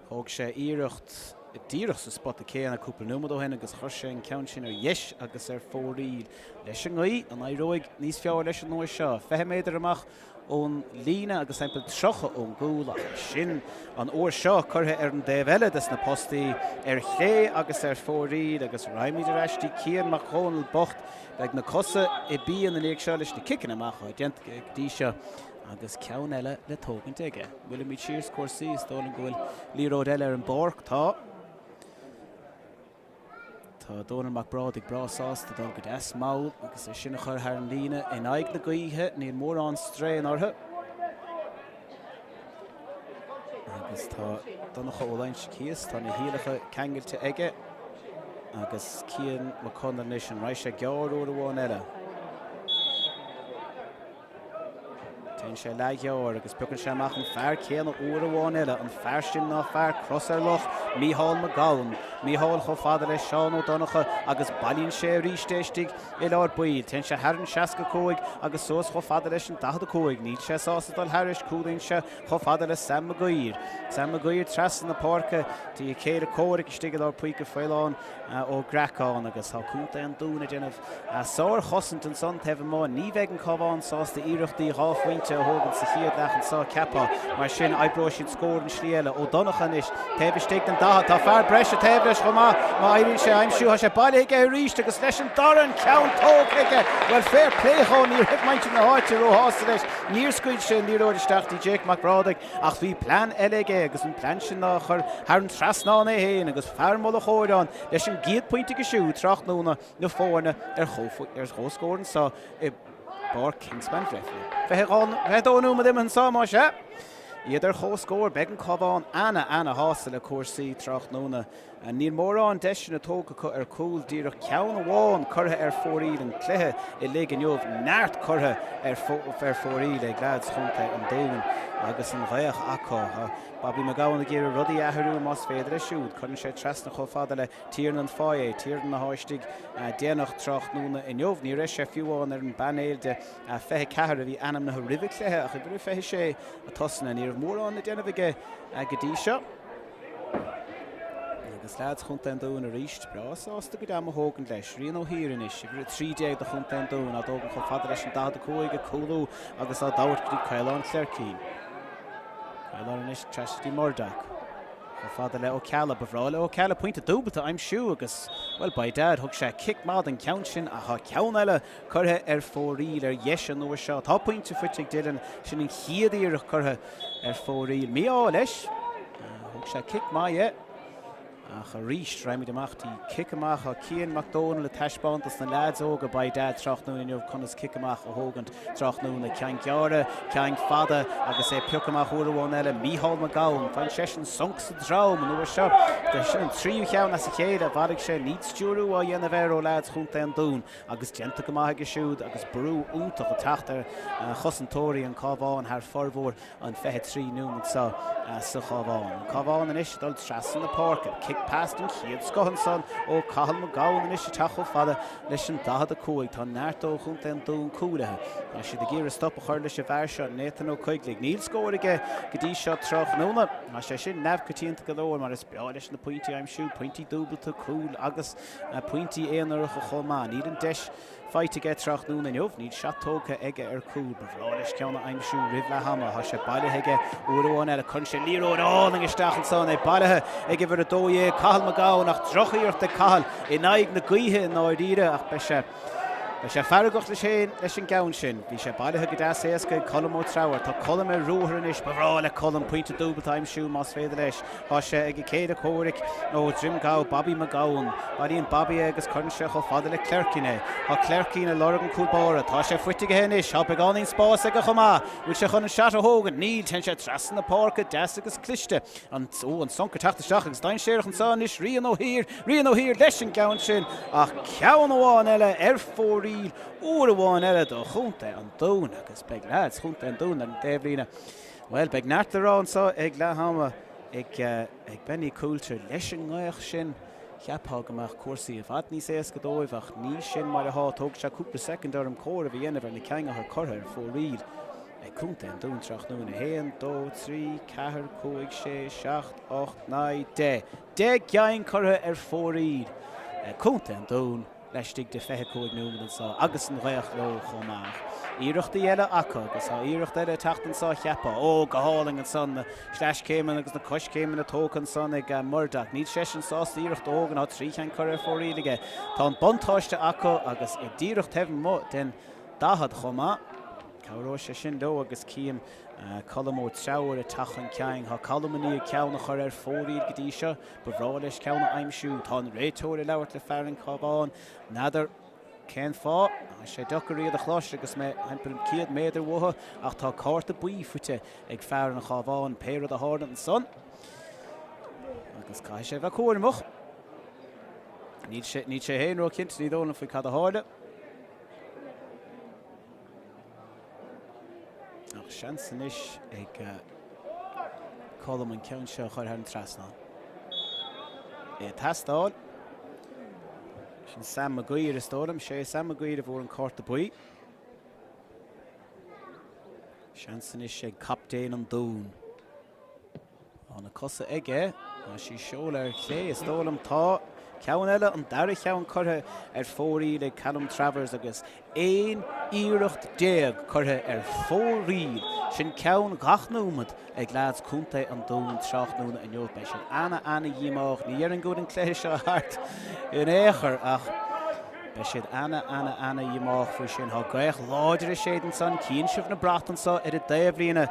[SPEAKER 1] Thóg sé iarracht díreach sa spota céanna cúpla nóiméad ó shin agus chuir sé an ceann sin ar dheis agus ar fóraoil leis an ngaoth. An éireoidh níos fearr leis an uair seo? 20 méadar amach ón líne agus timpeall 30 ón gcúl ach sin an uair seo curtha ar an dtaobh eile des na postaí, ar chlé agus ar fóraoil agus raghaimid ar ais dtí Cian Mac Dhónaill bocht. Beidh na cosa i bpian ina dhiaidh seo leis na ciceanna amach atá déanta aige go dtí seo agus ceann eile le tógaint aige. Moillfimid síos cúrsaí, is dóigh liom go bhfuil liathróid eile ar an bpáirc. Tá. Tá Dónal Mac Brádaigh breá sásta dul go deas mall agus é sin a chur thar an líne in aghaidh na gaoithe. Níl mórán strain orthu. Agus tá Donncha Ó Loingsigh thíos, tá na hiallacha ceangailte aige agus Cian Mac Conaill anois, an raghaidh sé gearr uair amháin eile? Téann sé leathghearr agus piocann sé amach an fear céanna uair amháin eile, an fear sin ná fear Cros ar Loch, Mícheál Mac Gabhann. Mícheál chomh fada le Seán Ó Donncha agus bailíonn sé arís é istigh i lár baill. Téann sé thar an 65 agus suas chomh fada leis an 45. Níl sé sásta dul thairis, cúlaíonn sé chomh fada le Sam Maguire. Sam Maguire trasna na páirce dtí a chéile comhraic istigh i lár páirce Faolán Ó Greacáin agus tá contae an Dúin ag déanamh sárchosaint ansan taobh amuigh. Ní bheidh an Cabhán sásta iarrachtaí 2 phointe a thógaint sa chéad leath anso, cheapfá. Mar sin, oibreoidh siad scór an slí eile. Ó Donncha anois taobh istigh den 40. Tá fear breise taobh leis chomh maith má éiríonn sé a aimsiú. Tá sé bailithe aige arís agus leis an dara an ceann tógtha aige. Bhuel, fair play dhó, ní raibh muintir na háite róshásta leis. Níor scaoil sé an liathróid isteach dtí Jake Mac Brádaigh ach bhí plean eile aige agus an plean sin ná a chur thar an trasnán é féin agus fear Mhullach Óireáin leis an gcéad phointe aige siúd tráthnóna na foirne ar chomhscór anseo i bPáirc Kingspan Bhréifne. 22 nóiméad imithe anseo, más ea. Iad ar chomhscór, beidh an Cabhán ana, ana shásta le cúrsaí tráthnóna. Níl mórán deiseanna tógtha acu ar chúl, díreach ceann amháin curtha ar fóraoil an cluiche uilig inniu, neart curtha ar fóraoil ag leaids chontae an Dúin agus an ghaoth acu. Tá Bobby Mac Gabhann ag iarraidh rudaí a athrú más féidir leis siúd. Cuireann sé trasna chomh fada le Tiernan Fahy é, Tiernan atá istigh déanach tráthnóna inniu. Ní raibh sé fiú amháin ar an bpainéal de 24 a bhí ainmnithe roimh an chluiche ach uimhir a 26 ag tosnú. Ní raibh mórán le déanamh aige go dtí seo. Agus leaids Chontae an Dúin arís breá sásta a gcuid ama a thógaint leis. Rian Ó hÍr anois, uimhir 13 do Chontae an Dúin, á dtógaint chomh fada leis an 45, ag cúlú agus á dtabhairt go dtí Caolán Cleircín. Caolán anois trasna go dtí Murdoch. Chomh fada le Ó Ceallaigh. Ba bhreá le Ó Ceallaigh pointe dúbailte a aimsiú agus, bhuel, by dad, thug sé cic maith don cheann sin ach tá ceann eile curtha ar fóraoil ar dheis an uair seo. Tá pointe faighte ag Dylan, sin an chéad iarracht curtha ar fóraoil. Mí-ádh leis. Thug sé cic maith dhe. Ach arís, raghaimid amach dtí cic amach. Tá Cian Mac Dónaill ag taispeáint dos na leaids óga by dad tráthnóna inniu conas cic amach a thógaint tráthnóna. Ceann gearra, ceann fada agus é pioctha amach uair amháin eile. Mícheál Mac Gabhann, faigheann seisean sonc sa drom an uair seo. Sin an tríú cheann as a chéile a bhailigh sé. Níl stiúrú á dhéanamh air ó leaids Chontae an Dúin. Agus déanta go maith aige siúd agus brú iontach ag teacht ar chosantóirí an Chabháin thar formhór an 23 nóiméad seo sa Chabhán. An Cabhán anois ag dul trasna na páirce. Kick pass den chéad scoth ansan ó Cathal Mac Gabhann anois ag teacht chomh fada leis an 45. Tá neart ó Chontae an Dúin cúlaithe. Tá siad ag iarraidh stop a chur leis an bhfear seo, Nathan Ó Coigligh. Níl scór aige go dtí seo tráthnóna. Tá sé sin neamhchoitianta go leor mar is breá leis na pointí a aimsiú, pointí dúbailte, cúil agus Pointí aonaracha chomh maith. Níl an deis faighte aige tráthnóna inniu. Níl seat tógtha aige ar cúl. Ba bhreá leis ceann a aimsiú roimh leath ama. Tá sé bailithe aige uair amháin eile. Cuireann sé liathróid álainn isteach ansan. É bailithe ag uimhir 12, Cathal Mac Gabhann ach drochiarracht ag Cathal in aghaidh na gaoithe i ndáiríre ach beidh sé Beidh sé feargach leis féin leis an gceann sin. Bhí sé bailithe go deas éasca ag Colm Ó Treabhair. Tá Colm ar ruathar anois. Ba bhreá le Colm pointe dúbailte a aimsiú más féidir leis. Tá sé ag a chéile comhraic ó Dhroim Gabha, Bobby Mac Gabhann. Bailíonn Bobby é agus cuireann sé chomh fada le Cleircín é. Tá Cleircín ag lorg an cúl báire. Tá sé faighte aige anois. Tá beagáinín spáis aige chomh maith. Bhfuil sé chun an seat a thógaint? Níl. Téann sé trasna na páirce deas agus cliste. An, ó, an sonc ag teacht isteach agus dainséarach anseo anois, Rian Ó hÍr, Rian Ó hÍr leis an gceann sin ach ceann amháin eile ar fóraoil uair amháin eile do Chontae an Dúin agus beidh leaids Chontae an Dúin ar an taobhlíne. Bhuel, beidh neart le rá anseo ag leath ama ag, ag Benny Coulter leis an ngaoth sin. Cheapfá go mbeadh cúrsaí i bhfad níos éasca dóibh ach ní sin mar atá. Tógfaidh sé cúpla soicind orm comhaireamh a dhéanamh ar na cinn atá curtha ar fóraoil. Ag Contae an Dúin tráthnóna 1, 2, 3, 4, 5, 6, 7, 8, 9, 10. 10 gceann curtha ar fóraoil ag Contae an Dúin laistigh de 25 nóiméad anseo agus an ghaoth leo chomh maith. Iarrachtaí eile acu agus tá iarracht eile ag teacht anseo cheapfá. Ó, go hálainn ansan na sleaschéimeanna agus na coiscéimeanna tógtha ansan ag Murdoch. Níl seisean sásta iarracht a thógaint, tá 3 cheann curtha ar fóraoil aige. Tá an buntáiste acu agus é díreach taobh amuigh den 40 chomh maith. Cabhróidh sé sin leo agus cím Colm Ó Treabhair ag teacht chun cinn. Tá Colm i ndiaidh ceann a chur ar fóraoil go dtí seo. Ba bhreá leis ceann a aimsiú. Tá an réiteoir ag labhairt le fear an Chabháin. N'fheadar cén fáth. Tá sé deacair iad a chlos agus mé timpeall 100 méadar uathu ach tá cárta buí faighte ag fear an Chabháin pé rud a tharla ansan. Agus caithfidh sé a bheith cúramach. Níl sé, níl sé féin róchinnte, ní dóigh liom faoi cad a tharla. Ach seans anois ag Colm an ceann seo a chur thar an trasnán. É ag teastáil. Sin Sam Maguire is dóigh liom. Sé Sam Maguire a fuair an cárta buí. Seans anois ag captaen an Dúin. Tá na cosa aige. Tá sí seolta ar chlé, is dóigh liom. Tá ceann eile, an dara cheann curtha ar fóraoil ag Callum Travers agus 11 iarracht curtha ar fóraoil. Sin ceann gach nóiméad ag leaids Contae an Dúin tráthnóna inniu. Beidh siad ana, ana dhíomách. Ní dhéarfainn go bhfuil an cluiche seo thart in aon chor ach beidh siad ana, ana, ana dhíomách faoi sin. Tá gaoth láidir ag séideadh ansan. Cíonn sibh na brait anso ar an dtaobhlíne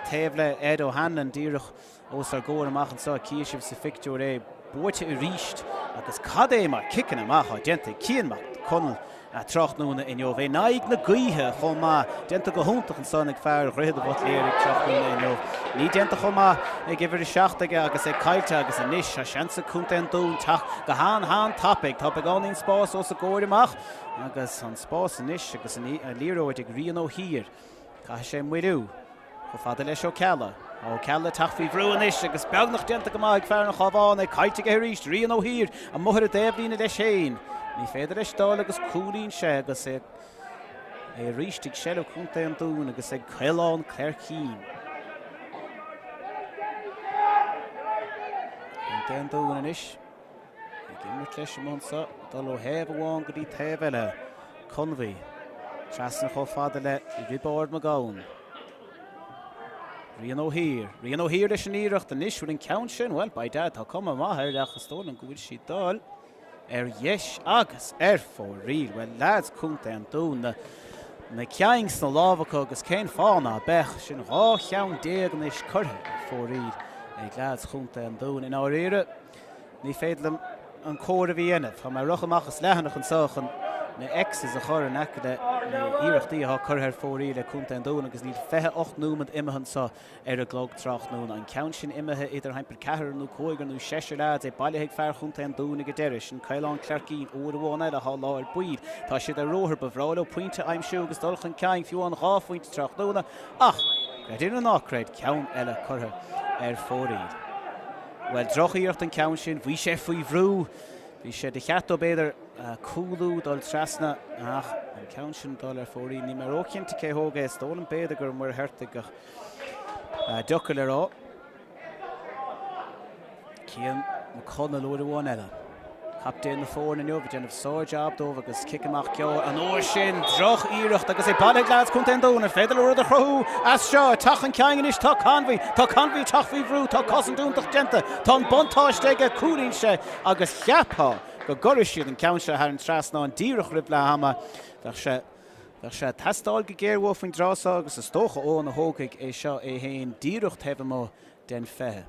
[SPEAKER 1] taobh le Ed O'Hanlon díreach os ár gcomhair amach anso. Cífidh sibh sa phictiúr é buaite arís agus cad é mar ciceanna amach atá déanta ag Cian Mac Conaill tráthnóna inniu. In aghaidh na gaoithe chomh maith. Déanta go hiontach ansan ag fear Dhroichead an Bhutléaraigh tráthnóna inniu. Ní déanta chomh maith ag uimhir 7 aige agus é caillte agus anois tá seans ag Contae an Dúin teacht go han-han-tapaidh. Tá beagáinín spáis os a gcomhair amach agus an spás anois agus an liathróid ag Rian Ó hÍr. Caithfidh sé moilliú chomh fada leis Ó Ceallaigh. Tá Ó Ceallaigh ag teacht faoi bhrú anois agus beagnach déanta go maith ag fear an Chabháin, é caillte aige arís, Rian Ó hÍr amuigh ar an dtaobhlíne leis féin. Ní féidir leis dul agus cúlaíonn sé agus é arís ag seilbh Chontae an Dúin agus ag Caolán Cleircín. Contae an Dúin anois. Ag imirt leis amuigh anso, dul ó thaobh amháin go dtí taobh eile. Conmhaí. Trasna chomh fada le Riobard Mac Gabhann. Rian Ó hÍr. Rian Ó hÍr leis an iarracht anois. Bhfuil an ceann sin? Bhuel, by dad, tá cuma maith air ach is dóigh liom go bhfuil sí ag dul ar dheis agus ar fóraoil. Bhuel, leaids Contae an Dúin, na, na cinn sna lámha acu agus cén fáth ná beadh? Sin 12 cheann anois curtha ar fóraoil ag leaids Chontae an Dúin. I ndáiríre, Ní féidir liom an comhaireamh a dhéanamh. Tá mé ag rith amach as leathanach anseo chun na X's a chur in aice le na hiarrachtaí atá curtha ar fóraoil ag Contae an Dúin agus níl 28 nóiméad imithe anseo ar an gclog tráthnóna. An ceann sin imithe idir thimpeall ceathrar nó cúigear nó seisear leaids é bailithe ag fear Chontae an Dúin ag an deireadh. Sin Caolán Cleircín uair amháin eile atá i lár baill. Tá siad ar ruathar. Ba bhreá leo pointe a aimsiú agus dul chun cinn fiú amháin dhá phointe tráthnóna ach, creid é nó ná creid, ceann eile curtha ar fóraoil. Bhuel, droch-iarracht an ceann sin. Bhí sé faoi bhrú. Bhí sé de cheart dó, b'fhéidir, cúlú, dul trasna, ach an ceann sin dul ar fóraoil. Níl mé róchinnte cé thóg é. Is dóigh liom, b'fhéidir, gur Muircheartaigh ach deacair le rá. Cian McConnell uair amháin eile. Captaen na foirne inniu ag déanamh sár-jab dóibh agus cic amach gearr an uair sin. Droch-iarracht agus é bailithe ag leaids Contae an Dúin. An féidir leo rud a chruthú as seo? Ag teacht chun cinn anois tá Conway. Tá Conway ag teacht faoi bhrú. Tá cosaint iontach déanta. Tá an buntáiste aige. Cúlaíonn sé agus cheapfá go gcuirfidh siad an ceann seo thar an trasnán díreach roimh leath ama. Bheadh sé Bheadh sé ag teastáil go géar uathu faoin dtráth seo agus is dócha Eoghan a thógfaidh é seo é féin díreach taobh amuigh den 20.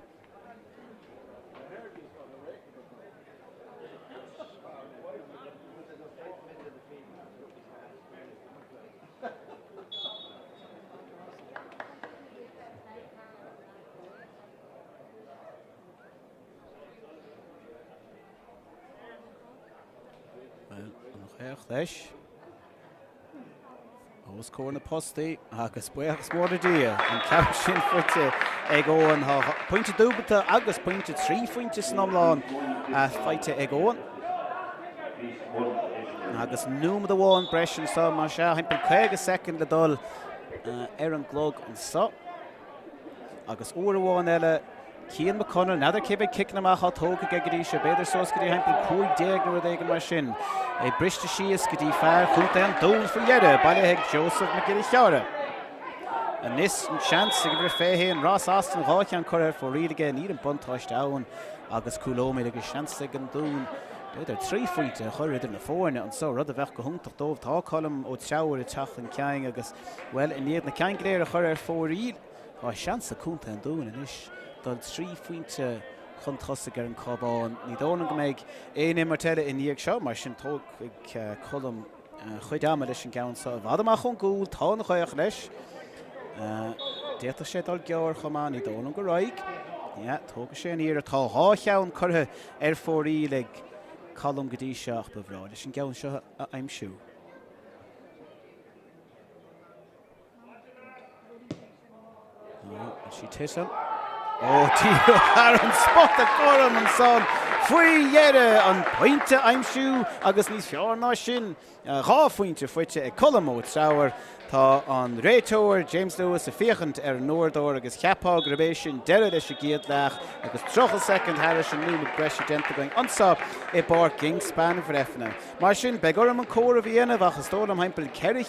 [SPEAKER 1] Bhuel, an ghaoth leis. Os comhair na postaí agus buíochas mór le Dia, an ceann sin faighte ag Eoghan. Tá pointe dúbalta agus pointe, 3 phointe san iomlán faighte ag Eoghan. Agus nóiméad amháin breis anseo, mar sea, thimpeall 50 soicind le dul ar an gclog anseo. Agus uair amháin eile, Cian McConnell, n'fheadar cé mhéad ciceanna amach atá tógtha aige go dtí seo, b'fhéidir suas go dtí thimpeall 15 nó rud éigin mar sin. É briste síos go dtí fear Chontae an Dúin faoi dheireadh, bailithe ag Joseph Mac Giolla Chearra. Anois an seans ag uimhir 21, Ross Austin, dhá cheann curtha ar fóraoil aige, níl an buntáiste ann agus cúlóimid agus seans ag an Dún b'fhéidir trí phointe a chur idir na foirne anseo, rud a bheadh go hiontach dóibh. Tá Colm Ó Treabhair ag teacht chun cinn agus, bhuel, i ndiaidh na cinn go léir a chur ar fóraoil, Tá seans ag Contae an Dúin anois dul trí phointe chun tosaigh ar an Cabhán. Ní dóigh liom go mbeidh aon imirt eile i ndiaidh seo, mar sin tógfaidh Colm a chuid ama leis an gceann seo. I bhfad amach ón gcúl, tá an ghaoth leis. D'fhéadfadh sé dul gearr chomh maith, ní dóigh liom go raghaidh. Yeah, tógfaidh sé an iarracht. Tá dhá cheann curtha ar fóraoil ag Colm go dtí seo ach ba bhreá leis an gceann seo a aimsiú. Tá sí titim. Ó díreach thar an spota gorm ansan faoi dheireadh an pointe a aimsiú agus níos fearr ná sin, dhá phointe faighte ag Colm Ó Treabhair. Tá an réiteoir James Lewis ag féachaint ar an uaireadóir agus cheapfá gurb é sin deireadh leis an gcéad leath agus 30 soicind thairis an nóiméad breise déanta againn anso i bPáirc Kingspan Bhreifne. Mar sin, beidh orm an comhaireamh a dhéanamh ach is dóigh liom thimpeall 14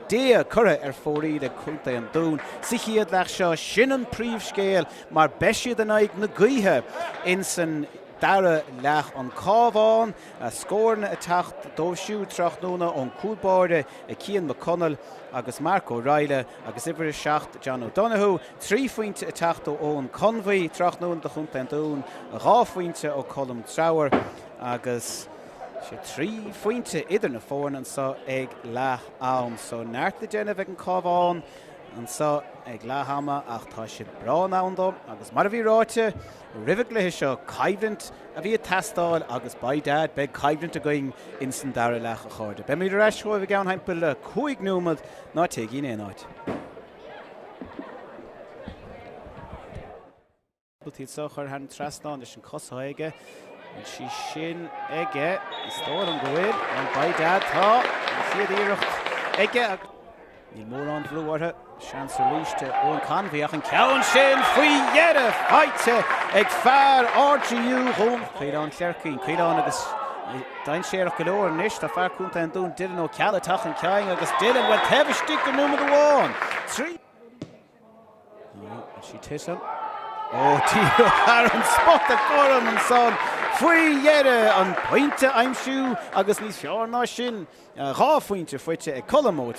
[SPEAKER 1] cheann curtha ar fóraoil ag Contae an Dúin sa chéad leath seo. Sin an príomhscéal mar beidh siad in aghaidh na gaoithe insan dara leath. An Cabhán, scóranna ag teacht dóibh siúd tráthnóna ón cúl báire Cian McConnell agus Mark O'Reilly agus uimhir 7 John O'Donoghue. Trí phointe ag teacht ó Eoin Conway tráthnóna do Chontae an Dúin, dhá phointe ó Colm Treabhair agus sé trí phointe idir na foirne anseo ag leath am. So neart le déanamh ag an Cabhán anseo ag leath ama ach tá siad breá in ann dó agus mar a bhí ráite roimh an gcluiche seo, coimhlint a bhí ag teastáil agus by dad beidh coimhlint againn ins an dara leath a chairde. Beimid ar ais chugaibh i gceann thimpeall 5 nóiméad, ná téigí in aon áit. Iad seo a chur thar an trasnán leis an cos atá aige. Bhfuil sí sin aige? Is dóigh liom go bhfuil. Bhuel, by dad, tá an chéad iarracht aige. Níl mórán brú orthu. Seans arís Eoin Convey ach an ceann sin faoi dheireadh faighte ag fear RGU Dhún Caolán Cleircín. Caolán agus dainséarach go leor anois. Tá fear contae an Dúin Dylan Ó Ceallaigh ag teacht chun cinn agus Dylan, bhuel, taobh istigh de nóiméad amháin. 3. Sí titim. Ó díreach thar an spota gorm ansan faoi dheireadh an pointe a aimsiú agus níos fearr ná sin, 2 phointe faighte ag Colm Ó.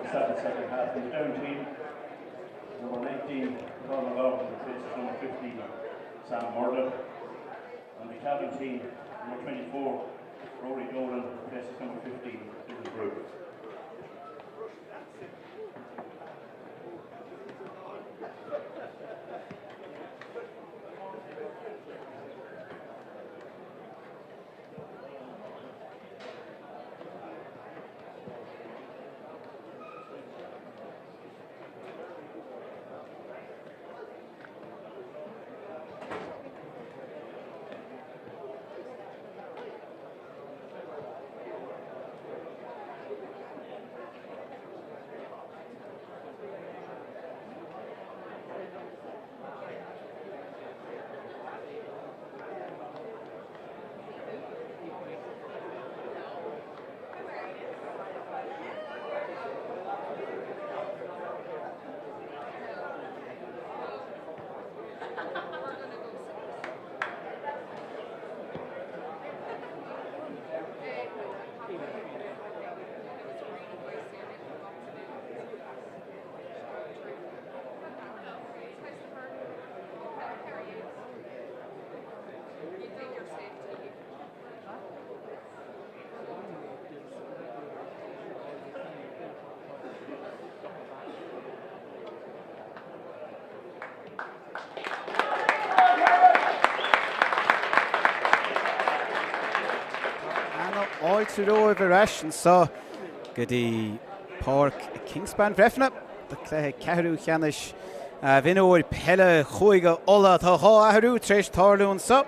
[SPEAKER 3] start the second half. In the Down team, number 19, Paul McGovern, replaces number 15, Sam Murdoch. On the Cavan team, number 24, Rory Dolan, replaces number 15, Dylan Brew.
[SPEAKER 1] Fáilte romhaibh ar ais anseo go dtí Páirc Kingspan Bhreifne do chluiche ceathrú ceannais mhionúir peile Chúige Uladh. Tá 2 athrú tar éis tarlú anseo.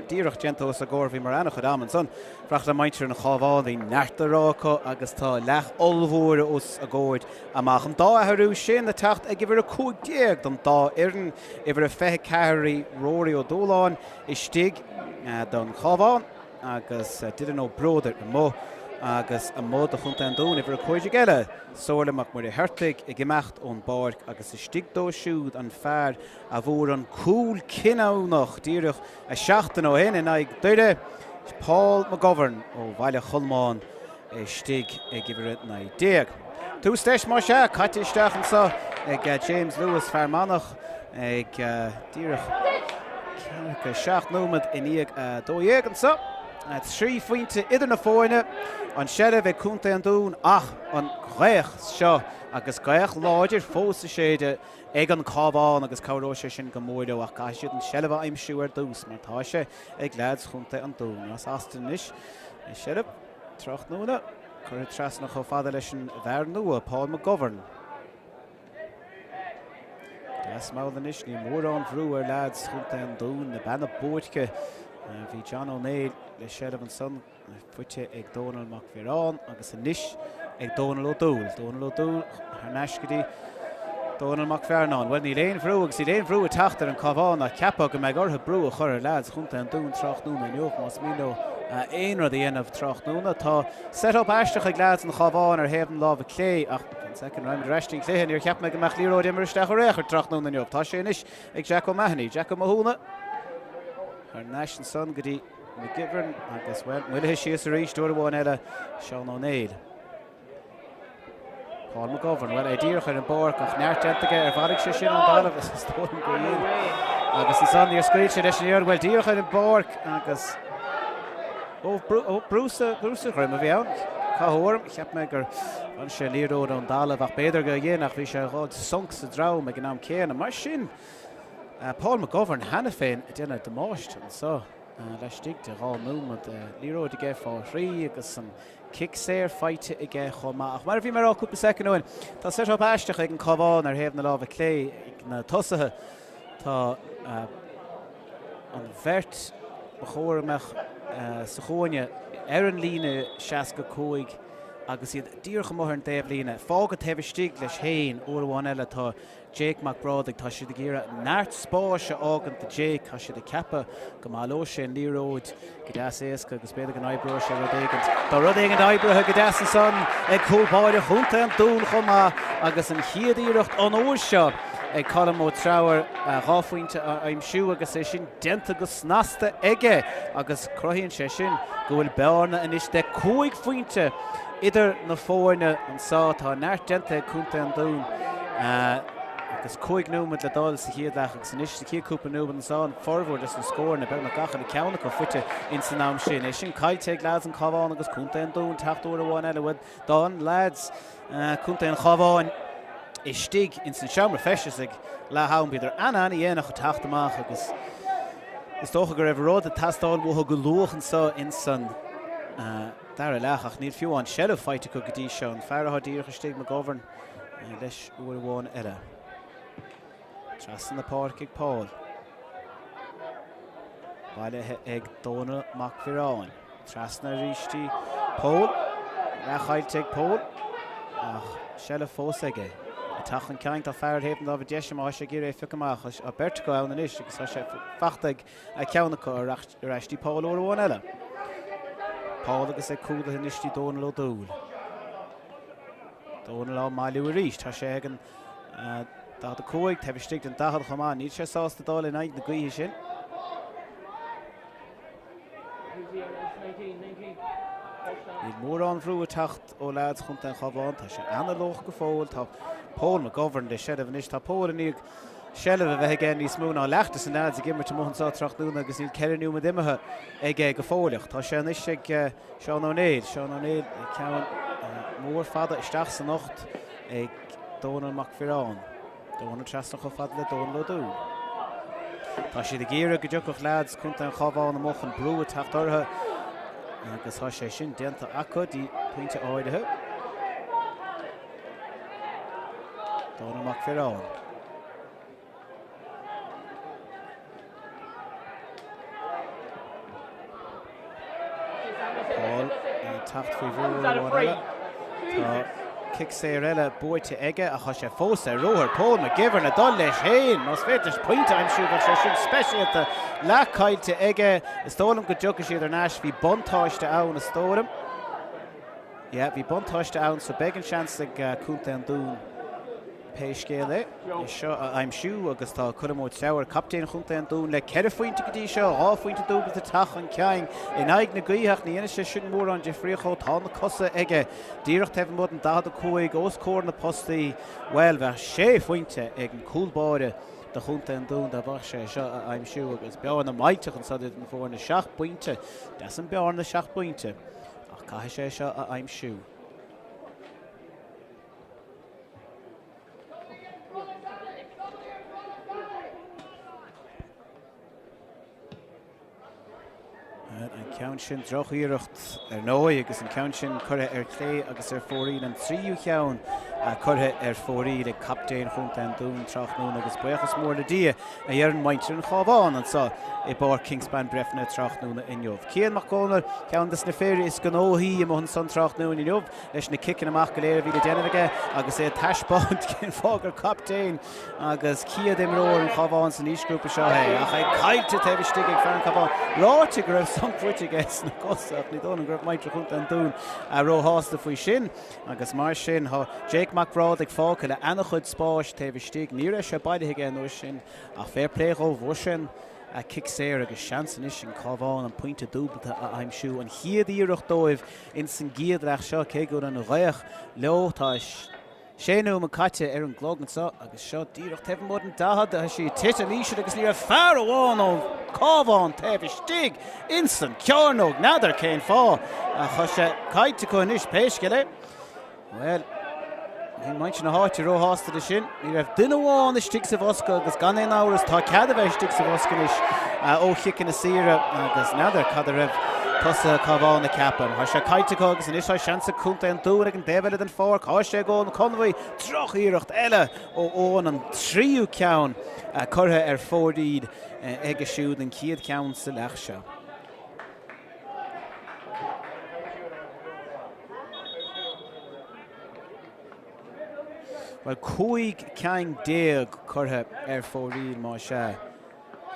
[SPEAKER 1] Díreach déanta os ár gcomhair bhíomar an-chuid ama ansan. Ag fanacht le muintir an Chabháin, bhí neart le rá acu agus tá leath ollmhór os a gcomhair amach. An dá athrú sin ag teacht ag uimhir 15 don dá fhoireann, uimhir 24 Rory Ó Dúláin istigh don Chabhán agus Dylan Ó Bródair amuigh agus amuigh do Chontae an Dúin, uimhir 15 eile, Somhairle Mac Muircheartaigh ag imeacht ón bpáirc agus istigh dó siúd an fear a bhfuair an cúl cinniúnach díreach seachtain ó shin in aghaidh Doire, Paul McGovern ó Bhaile Cholmáin istigh ag uimhir 19. Tús deis más ea, caite isteach anseo ag James Lewis, Fear Manach, ag díreach 7 nóiméad i ndiaidh 12 anseo. 3 phointe idir na foirne, an seilbh ag Contae an Dúin ach an ghaoth seo agus gaoth láidir fós ag séideadh ag an Cabhán agus cabhróidh sé sin go mór leo ach caithfidh siad an seilbh a aimsiú ar dtús mar tá sé ag leaids Chontae an Dúin. Ross Austin anois i seilbh tráthnóna curtha trasna chomh fada leis an bhfear nua, Paul McGovern. Deas mall anois, níl mórán bhrú ar leaids Chontae an Dúin, na Beanna Boirche. Bhí John Ó Néill le seilbh ansan. Faighte ag Dónal Mac Mhireáin agus anois ag Dónal Ó Dúill. Dónal Ó Dúill thar n-ais go dtí Dónal Mac Fearnáin. Bhuel, níl aon bhrú agus níl aon bhrú ag teacht ar an Cabhán ach cheapfá go mbeidh orthu brú a chur ar leaids Chontae an Dúin tráthnóna inniu más mian leo aon rud a dhéanamh tráthnóna. Tá set-up aisteach ag leaids an Chabháin ar thaobh na láimhe clé ach fan soicind, raghaimid ar ais dtí'n chluiche. Níor cheap mé go mbeadh liathróid imeartha isteach ar aon chor tráthnóna inniu. Tá sé anois ag Jack O'Mahony. Jack Ó Mathúna thar n-ais ansan go dtí McGivern agus, bhuel, moillithe síos arís uair amháin eile, Seán Ó Néill. Paul McGovern, bhuel, é díreach ar an bpáirc ach neart déanta aige ar bhailigh sé sin ón dtalamh is dóigh liom gur dhein. Agus ansan níor scaoil sé leis an liathróid, bhuel, díreach ar an bpáirc agus ó, brú, ó, brú sa, brú sa dhroim a bhí ann. Cathú orm, cheap mé gur bhain sé liathróid ón dtalamh ach b'fhéidir gur dhein ach bhí sé ag dhul sonc sa dream ag an am céanna. Mar sin, Paul McGovern cheana féin ag déanamh damáiste anseo laistigh de 2 nóiméad. Liathróid aige fá thrí agus an cic saor faighte aige chomh maith. Ach mar a bhí mé a rá cúpla soicind ó shin, tá set-up aisteach ag an Cabhán ar thaobh na láimhe clé ag na tosaithe. Tá an bheirt ba chóir a mbeadh sa chúinne ar an líne 65 agus iad díreach amuigh ar an dtaobhlíne. Fágtha taobh istigh leis féin uair amháin eile tá Jake Mac Brádaigh, tá siad ag iarraidh neart spáis a fhágaint do Jake. Tá siad ag ceapadh go mbaileoidh sé an liathróid go deas éasca agus b'fhéidir go n-oibreoidh sé rud éigint. Tá rud éigint oibrithe go deas ansan ag cúl báire Chontae an Dúin chomh maith agus an chéad iarracht an uair seo ag Colm Ó Treabhair 2 phointe a aimsiú agus é sin déanta go snasta aige agus cruthaíonn sé sin go bhfuil bearna anois de 5 phointe idir na foirne anseo. Tá neart déanta ag Contae an Dúin agus 5 nóiméad le dul sa chéad leath agus anois sa chéad cúpla nóiméad anseo an formhór des na scóranna, beagnach gach uile ceann acu faighte ins an am sin. É sin caillte ag leaids an Chabhán agus Contae an Dúin teacht uair amháin eile. Bhuel, d'fhan leaids Contae an Chabháin istigh ins an seomra feistis ag leath am. Bhíodar an-an-dhéanach ag teacht amach agus is dócha go raibh rud ag teastáil uathu go luath anseo ins an dara leath ach níl fiú amháin seilbh faighte acu go dtí seo. An fear atá díreach istigh, McGovern, leis uair amháin eile. Trasna na páirce ag Paul. Bailithe ag Dónal Mac Mhireáin. Trasna arís dtí Pól. Leathchaillte ag Pól ach seilbh fós aige. Ag teacht chun cinn tá fear ar thaobh na láimhe deise má tá sé ag iarraidh é a phiocadh amach. Tá beirt acu ann anois agus tá sé fachta ag ceann acu ar ais dtí Pól uair amháin eile. Pól agus é cúlaithe anois dtí Dónal Ó Dúill. Dónal á mbailiú arís. Tá sé ag an 45, taobh istigh den 40 chomh maith. Níl sé sásta dul in aghaidh na gaoithe sin. Níl mórán bhrú ag teacht ó leaids Chontae an Chabháin. Tá sé ana-luath go fóill. Tá Paul McGovern le seilbh anois. Tá Paul i ndiaidh seilbh a bheith aige níos mó ná leath de na leaids ag imirt amuigh anseo tráthnóna agus níl 4 nóiméad imithe aige go fóilleach. Tá sé anois ag Seán Ó Néill. Seán Ó Néill ceann mór fada isteach san ucht ag Dónal Mac Mhireáin. Dónal trasna chomh fada le Dónal Ó Dúill. Tá siad ag iarraidh go dtiocfadh leaids Contae an Chabháin amuigh chun brú a teacht orthu agus tá sé sin déanta acu dtí pointe áirithe. Dónal Mac Mhireáin. Paul ag teacht faoi bhrú uair amháin eile. Tá cic saor eile buaite aige ach tá sé fós ar ruathar. Paul McGivern ag dul leis féin. Más féidir leis pointe a aimsiú bheadh sé sin speisialta. Leath caillte aige. Is dóigh liom go dtiocfaidh siad thar n-ais. Bhí buntáiste ann is dóigh liom. Yeah, bhí buntáiste ann so beidh an seans ag Contae an Dúin pé scéal é, é seo a aimsiú agus tá Colm Ó Treabhair, captaen Chontae an Dúin le 4 phointe go dtí seo, 2 phointe dúbailte teacht chun cinn in aghaidh na gaoithe ach ní dhéanfaidh sé sin mórán difríocht dhó, tá na cosa aige díreach taobh amuigh den 45 os comhair na postaí, bhuel bheadh 6 phointe ag an cúl báire do Chontae an Dúin dá mbeadh sé seo a aimsiú agus bearna millteach anseo idir na foirne, 7 bpointe, deas an bearna 7 bpointe. Ach caithfidh sé seo a aimsiú. An ceann sin drochiarracht ar ndóigh agus an ceann sin curtha ar clé agus ar fóraoil an tríú cheann curtha ar fóraoil ag captaen Chontae an Dúin tráthnóna agus buíochas mór le Dia a dheireann muintir an Chabháin anseo i bPáirc Kingspan Breifne tráthnóna inniu. Cian Mac Cónair, ceann de na fir is gnóthaí amuigh ansan tráthnóna inniu leis na ciceanna amach go léir a bhí le déanamh aige agus é ag taispeáint cén fáth gur captaen agus chéad imreoir an Chabháin san aoisghrúpa seo é ach é caillte taobh istigh ag fear an Chabháin. Ráite go raibh sonc faighte aige sna cosa ach ní dóigh liom go raibh muintir Chontae an Dúin róshásta faoi sin. Agus mar sin, tá Jake Mac Bhrádaigh fágtha le ana-chuid spáis taobh istigh. Ní raibh sé bailithe aige an uair sin ach fair play dhó, bhuaigh sé an cic saor agus seans anois an Cabhán an pointe dúbalta a aimsiú. An chéad iarracht dóibh ins an gcéad leath seo, cé go bhfuil an ghaoth leo, tá 6 nóiméad caite ar an gclog anseo agus seo díreach taobh amuigh den 40. Tá sí ag titim íseal agus ní raibh fear amháin ón Cabhán taobh istigh ins an cearnóg. N'fheadar cén fáth ach tá sé caillte acu anois pé scéal é. Bhuel, níl muintir na háite róshásta leis sin. Ní raibh duine amháin istigh sa bhosca agus gan aon amhras tá cead a bheith istigh sa bhosca anois ó chiceanna saora agus n'fheadar cad a raibh tosaithe Cabhán ag ceapadh. Tá sé caillte acu agus anois tá seans ag Contae an Dúin ag an dtaobh eile den pháirc. Tá sé ag Eoin Conway. Drochiarracht eile ó Eoin, an tríú ceann curtha ar fóraoil aige siúd, an chéad cheann sa leath seo. Bhuel, 15 ceann curtha ar fóraoil más ea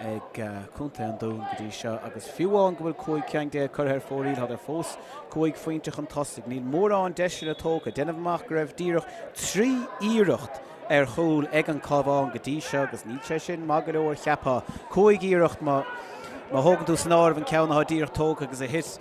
[SPEAKER 1] ag Contae an Dúin go dtí seo agus fiú amháin go bhfuil 15 ceann curtha ar fóraoil, tádar fós 5 phointe chun tosaigh. Níl mórán deiseanna tógtha. Déanaim amach go raibh díreach 3 iarracht. ar chúl ag an Cabhán go dtí seo agus níl sé sin maith go leor cheapfá. 5 iarracht má thógann tú san áireamh an ceann atá díreach tógtha agus a thit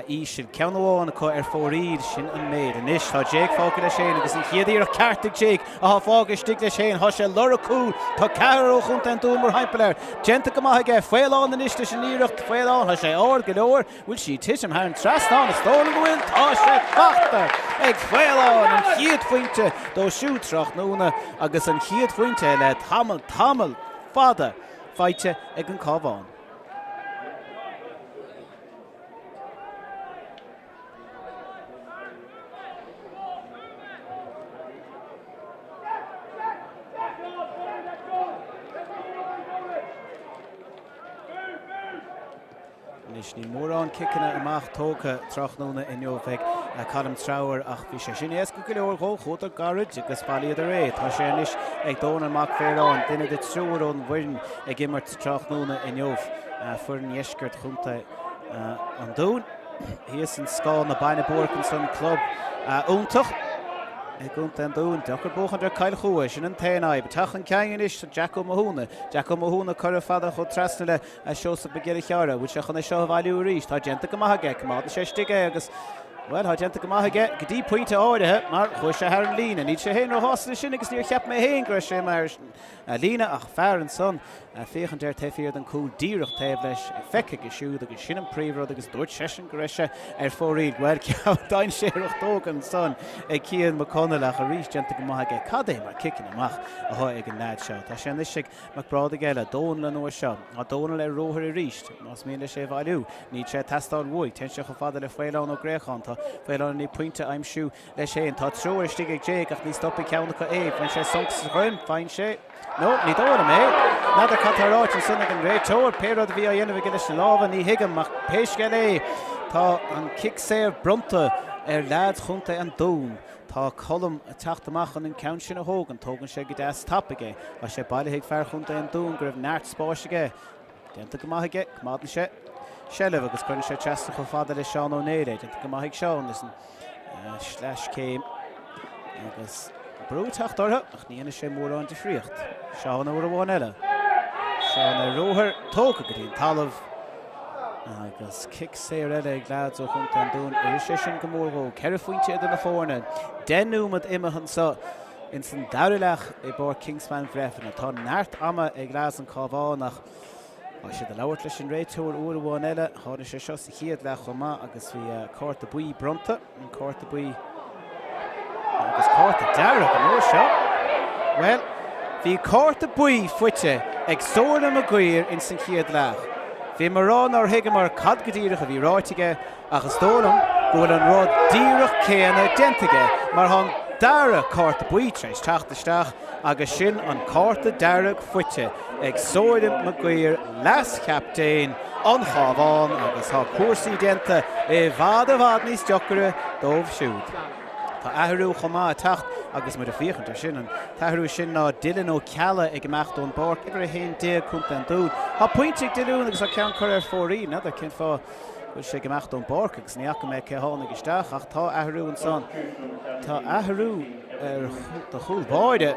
[SPEAKER 1] íseal. Ceann amháin acu ar fóraoil, sin an méid. Anois tá Jake fágtha leis féin agus an chéad iarracht ceart ag Jake atá fágtha istigh leis féin. Tá sé ag lorg cúl. Tá ceathrar ó chontae an Dúin mórthimpeall air. Déanta go maith aige. Faolán anois leis an iarracht. Faolán, tá sé ard go leor. Bhfuil sí ag titim thar an trasnán? Is dóigh liom go bhfuil. Tá sé fachta ag Faolán! An chéad phointe dó siúd tráthnóna agus an chéad phointe le tamall, tamall fada faighte ag an Cabhán. Anois, níl mórán ciceanna amach tógtha tráthnóna inniu ag Colm Treabhair ach bhí sé sin éasca go leor dhó, chuadar gairid agus bhailíodar é. Tá sé anois ag Dónal Mac Mhéaráin, duine de triúr ón bhfoireann ag imirt tráthnóna inniu, foireann dheisceart Chontae an Dúin. Thíos in Scáth na Bainne Buairc ansan, club iontach i gContae an Dúin. Deacair buachaint ar Cill Chua, sin an t-aon fhadhb. Ag teacht chun cinn anois, Jack Ó Mathúna. Jack Ó Mathúna curtha fada chomh trasna le Seosamh Mac Giolla Chearra. Bhfuil sé chun é seo a bhailiú arís? Tá déanta go maith aige. Coimeádann sé istigh é agus, bhuel, tá déanta go maith aige go dtí pointe áirithe mar chuaigh sé thar an líne. Níl sé féin róshásta leis sin agus níor cheap mé féin go raibh sé thar an líne ach fear ansan ag féachaint air taobh thiar den cúl díreach taobh leis feicthe aige siúd agus sin an príomhrud agus dúirt seisean go raibh sé ar fóraoil. Bhuel, ceann dainséarach tógtha ansan ag Cian McConnell ach arís déanta go maith aige. Cad é mar ciceanna amach atá ag an leaid seo. Tá sé anois ag Mac Brádaigh eile, Dónal an uair seo. Tá Dónal ar ruathar arís, más mian leis é a bhailiú. Níl sé ag teastáil uaidh. Téann sé chomh fada le Faolán Ó Gréacháin. Tá Faolán i ndiaidh pointe a aimsiú leis féin. Tá triúr istigh ag Jake ach ní stopfaidh ceann acu é. Faigheann sé sonc sa dhroim. Faigheann sé. No, ní dóigh liom é. N'fheadar cad tá ráite ansan ag an réiteoir. Pé rud a bhí á dhéanamh aige leis na lámha, ní thuigim, ach pé scéal é, tá an cic saor bronnta ar leaids Chontae an Dúin. Tá Colm ag teacht amach chun an ceann sin a thógaint. Tógann sé go deas tapaidh é. Tá sé bailithe ag fear Chontae an Dúin go raibh neart spáis aige. Déanta go maith aige. Coimeádann sé seilbh agus cuireann sé trasna chomh fada le Seán Ó Néill é. Déanta go maith ag Seán leis an sleaschéim agus brú ag teacht orthu ach ní dhéanfaidh sé mórán difríocht. Seán uair amháin eile. Seán ar ruathar, tógtha go dtí an talamh. Agus cic saor eile ag leaids ó Chontae an Dúin. Oirfidh sé sin go mór dhó. Ceithre phointe idir na foirne. 10 nóiméad imithe anseo ins an dara leath i bPáirc Kingspan Bhréifne. Tá neart ama ag leaids an Cabhán ach tá siad ag labhairt leis an réiteoir uair amháin eile. Tharla sé seo sa chéad leath chomh maith agus bhí cárta buí bronnta. An cárta buí agus cárta dearg an uair seo. Bhuel, bhí cárta buí faighte ag Somhairle Maguire ins an chéad leath. Bhí mé ag rá nár thuigeamar cad go díreach a bhí ráite aige ach is dóigh liom go bhfuil an rud díreach céanna déanta aige mar tá an dara cárta buí tar éis teacht isteach agus sin an cárta dearg faighte ag Somhairle Maguire, leas-chaptaen an Chabháin agus tá cúrsaí déanta i bhfad i bhfad níos deocaire dóibh siúd. Tá athrú chomh maith ag teacht agus muid ag féachaint air sin. An t-athrú sin ná Dylan Ó Ceallaigh ag imeacht ón bpáirc, uimhir 11, Contae an Dúin. Tá pointe ag Dylan agus tá ceann curtha ar fóraoil. N'fheadar cén fáth bhfuil sé ag imeacht ón bpáirc agus ní fhaca mé cé tháinig isteach ach tá athrú ansan. Tá athrú ar do chúl báire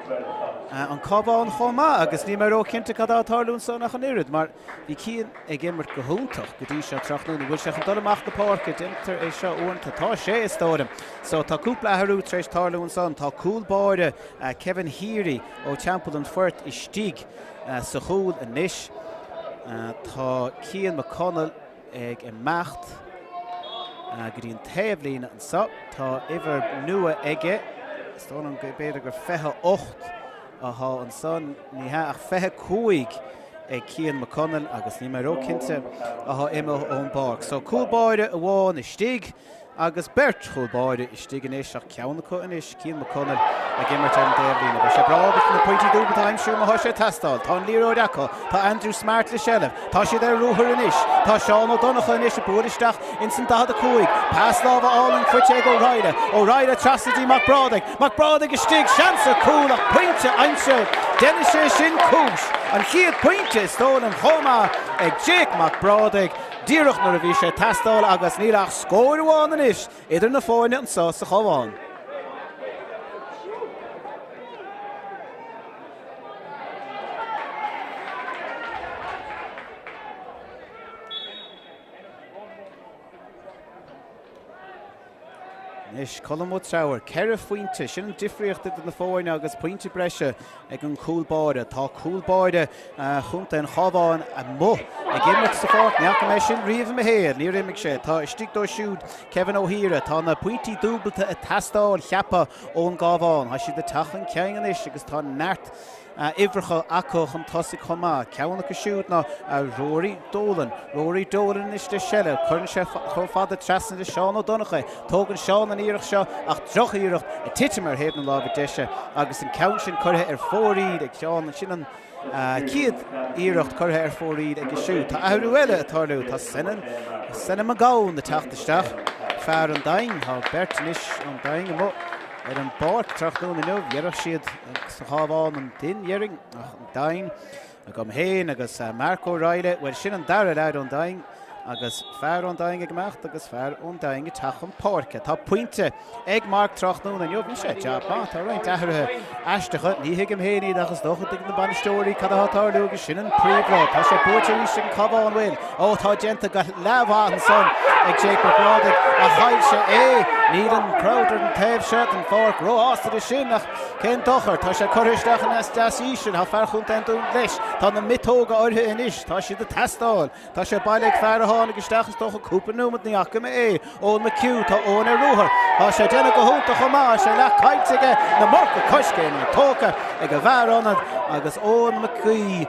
[SPEAKER 1] an Cabhán chomh maith agus níl mé ró-chinnte cad atá ag tarlú ansan ach an oiread mar bhí Cian ag imirt go hiontach go dtí seo tráthnóna. Bhfuil sé chun dul amach na páirce? Déantar é seo uaireanta. Tá sé, is dóigh liom. So tá cúpla athrú tar éis tarlú ansan. Tá cúl báire Kevin Heary ó Teampall an Phoirt istigh sa chúl anois. Tá Cian McConnell ag imeacht go dtí an taobhlíne anseo. Tá uimhir nua aige. Is dóigh liom go b'fhéidir gur 28 atá ansan. Ní hea ach 25 ag Cian McConnell agus níl mé ró-chinnte atá imithe ón bpáirc. So cúl báire amháin istigh. Agus beirt chúl báire istigh anois, ach ceann acu anois, Cian McConnell, ag imirt ar an dtaobhlíne. Beidh sé breá ábalta na pointí dúbailte a aimsiú má thá sé ag teastáil. Tá an liathróid acu. Tá Andrew Smart le seilbh. Tá siad ar ruathar anois. Tá Seán Ó Donnchadha anois ag bualadh isteach ins an 45. Pas láimhe álainn faighte ag Ó Raghallaigh. Ó Raghallaigh trasna dtí Mac Brádaigh. Mac Brádaigh istigh, seans ar cúl ach pointe aimsithe. Déanfaidh sé sin cúis. An chéad pointe is dóigh liom chomh maith ag Jake Mac Brádaigh. Díreach nuair a bhí sé ag teastáil agus níl ach scór amháin anois idir na foirne anseo sa Chabhán. Anois, Colm Ó Treabhair, 4 phointe, sin an difríocht idir na foirne agus pointe breise ag an chúl báire. Tá cúl báire Chontae an Chabháin amuigh ag imirt sa pháirc. Ní fhaca mé sin riamh i mo shaol, níor imigh sé. Tá istigh dó siúd Kevin Ó hÍra. Tá na pointí dúbalta ag teastáil, cheapfá, ón gCabhán. Tá siad ag teacht chun cinn anois agus tá neart uimhreacha acu chun tosaigh chomh maith. Ceann acu siúd ná Rory Dolan. Rory Dolan anois le seilbh. Cuireann sé chomh fada trasna le Seán Ó Donnchadha é. Tógann Seán an iarracht seo ach droch-iarracht ag titim ar thaobh na láimhe deise agus an ceann sin curtha ar fóraoil ag Seán. Sin an chéad iarracht curtha ar fóraoil aige siúd. Tá athrú eile ag tarlú. Tá Senan, Senan Mac Gabhann ag teacht isteach. Fear an Daingin. Tá beirt anois ón Daingean amuigh ar an bpáirc tráthnóna inniu. Déarfadh siad sa Chabhán an Dún, déarfainn, ach an Daingean agam féin agus Mark O'Reilly, bhuel sin an dara leaid ón Daingean agus fear ón Daingean ag imeacht agus fear ón Daingean ag teacht chun páirce. Tá pointe ag Mark tráthnóna inniu, bhí sé jab maith, tá roinnt athruithe aisteacha, ní thuigim féin iad ach is dócha go dtuigeann na bainisteoirí cad atá ag tarlú agus sin an príomhrud. Tá sé buaite arís ag an Cabhán, bhuel, ó tá déanta go leathmhaith ansan ag Jake Mac Brádaigh ach chaill sé é. Níl an crowd ar an taobh seo den pháirc róshásta de sin ach Cén dochar? Tá sé curtha isteach aneas deas íseal. Tá fear Chontae an Dúin leis. Tá na miotóga uirthi anois. Tá siad ag teastáil. Tá sé bailithe ag fear a tháinig isteach is dócha cúpla nóiméad, ní fhaca mé é. Eoin McHugh. Tá Eoin ar ruathar. Tá sé ag déanamh go hiontach chomh maith. Tá sé leath caillte aige. Na marca coiscéimeanna tógtha ag an bhfear ionaid agus Eoin McGee.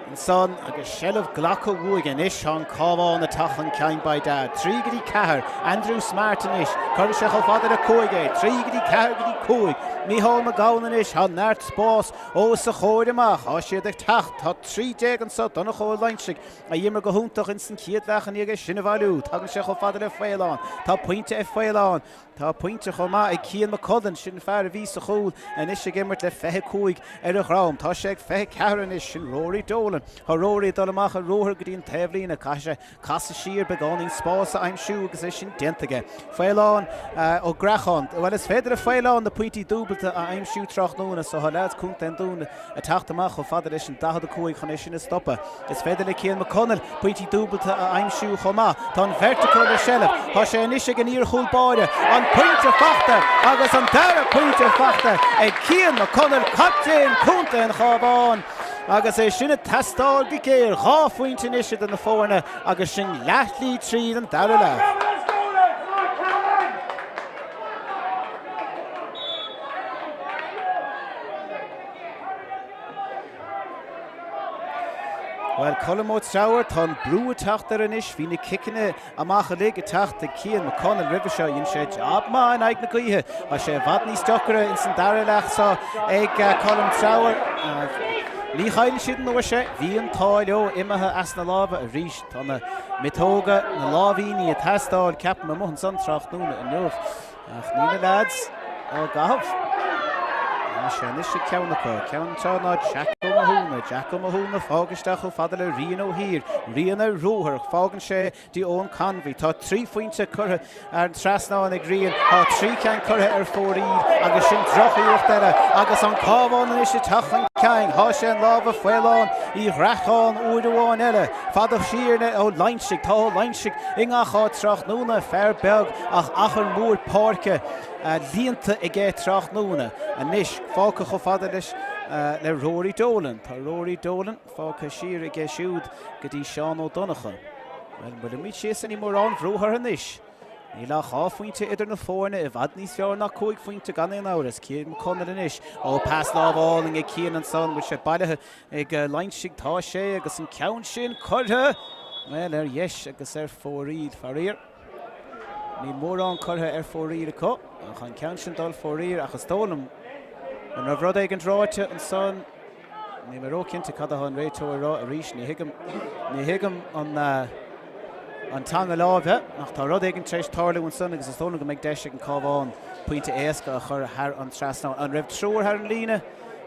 [SPEAKER 1] Ansan agus seilbh glactha uaidh anois tá an Cabhán ag teacht chun cinn by dad. 3 go dtí 4. Andrew Smart anois. Cuireann sé chomh fada le 5 é. 3 go dtí 4 go dtí 5. Mícheál Mac Gabhann anois. Tá neart spás os a chomhair amach. Tá siad ag teacht. Tá 13 anso. Donncha Ó Loingsigh a d'imir go hiontach ins an chéad leath i ndiaidh é sin a bhailiú. Tagann sé chomh fada le Faolán. Tá pointe ag Faolán. Tá pointe chomh maith ag Cian McCullen, sin fear a bhí sa chúl, anois ag imirt le 25 ar a dhrom. Tá sé ag 24 anois, sin Rory Dolan. Tá Rory ag dul amach ar ruathar go dtí an taobhlíne. Caithfidh sé casadh siar beagáinín spás a aimsiú agus é sin déanta aige. Faolán Ó Greacháin. Bhuel, is féidir le Faolán na pointí dúbalta a aimsiú tráthnóna so tá leaids Contae an Dúin ag teacht amach chomh fada leis an 45 chun é sin a stopadh. Is féidir le Cian McConnell pointí dúbalta a aimsiú chomh maith. Tá an bheirt acu le seilbh. Tá sé anois ag an iar-chúl báire. An pointe fachta agus an dara pointe fachta ag Cian McConnell, captaen Chontae an Chabháin. Agus é sin ag teastáil go géar. 2 phointe anois idir na foirne agus sinn leathshlí tríd an dara leath. Bhuel, Colm Ó Treabhair, tá an brú ag teacht air anois. Bhí na ciceanna amach uilig ag teacht ag Cian McConnell roimhe seo. Dhein sé jab maith in aghaidh na gaoithe. Tá sé i bhfad níos deacaire ins an dara leath seo ag Colm Treabhair. Ní chaillfidh siad an uair seo. Bhí an t-ádh leo imithe as na lámha arís. Tá na miotóga, na láimhíní ag teastáil, ceapaim, amuigh ansan tráthnóna inniu. Ach níl na leaids á gcaitheamh. Tá sé anois ag ceann acu. Ceann anseo ná Jack Ó Mathúna. Jack Ó Mathúna fágtha isteach chomh fada le Rian Ó hÍr. Rian ar ruathar. Fágann sé dtí Eoin Convey. Tá 3 phointe curtha thar an trasnán ag Rian. Tá 3 ceann curtha ar fóraoil agus sin drochiarracht eile. Agus an Cabhán anois ag teacht chun cinn. Tá sé in lámha Faolán Uí Ghreacháin uair amháin eile. Fada siar le Ó Loingsigh. Tá Ó Loingsigh i ngach áit tráthnóna. Fear beag ach achar mór páirce líonta aige tráthnóna. Anois fágtha chomh fada leis le Rory Dolan. Tá Rory Dolan fágtha siar aige siúd go dtí Seán Ó Donnchadha. Bhuel, buailimid síos ní mórán brú orthu anois. Níl ach 2 phointe idir na foirne, i bhfad níos fearr ná 5 phointe gan aon amhras. Cian McConnell anois. Ó, pas lámh álainn ag Cian ansan, bhfuil sé bailithe Ag Loingsigh tá sé agus an ceann sin curtha, bhuel, ar dheis agus ar fóraoil, faraor. Níl mórán curtha ar fóraoil acu ach an ceann sin dul fóraoil ach is dóigh liom an raibh rud éigin ráite ansan, níl mé róchinnte cad atá an réiteoir a rá arís, ní thuigim, ní thuigim an an teanga láimhe ach tá rud éigin tar éis tarlú ansan agus is dóigh liom go mbeidh deis ag an Cabhán pointe éasca a chur thar an trasnán. An raibh triúr thar an líne?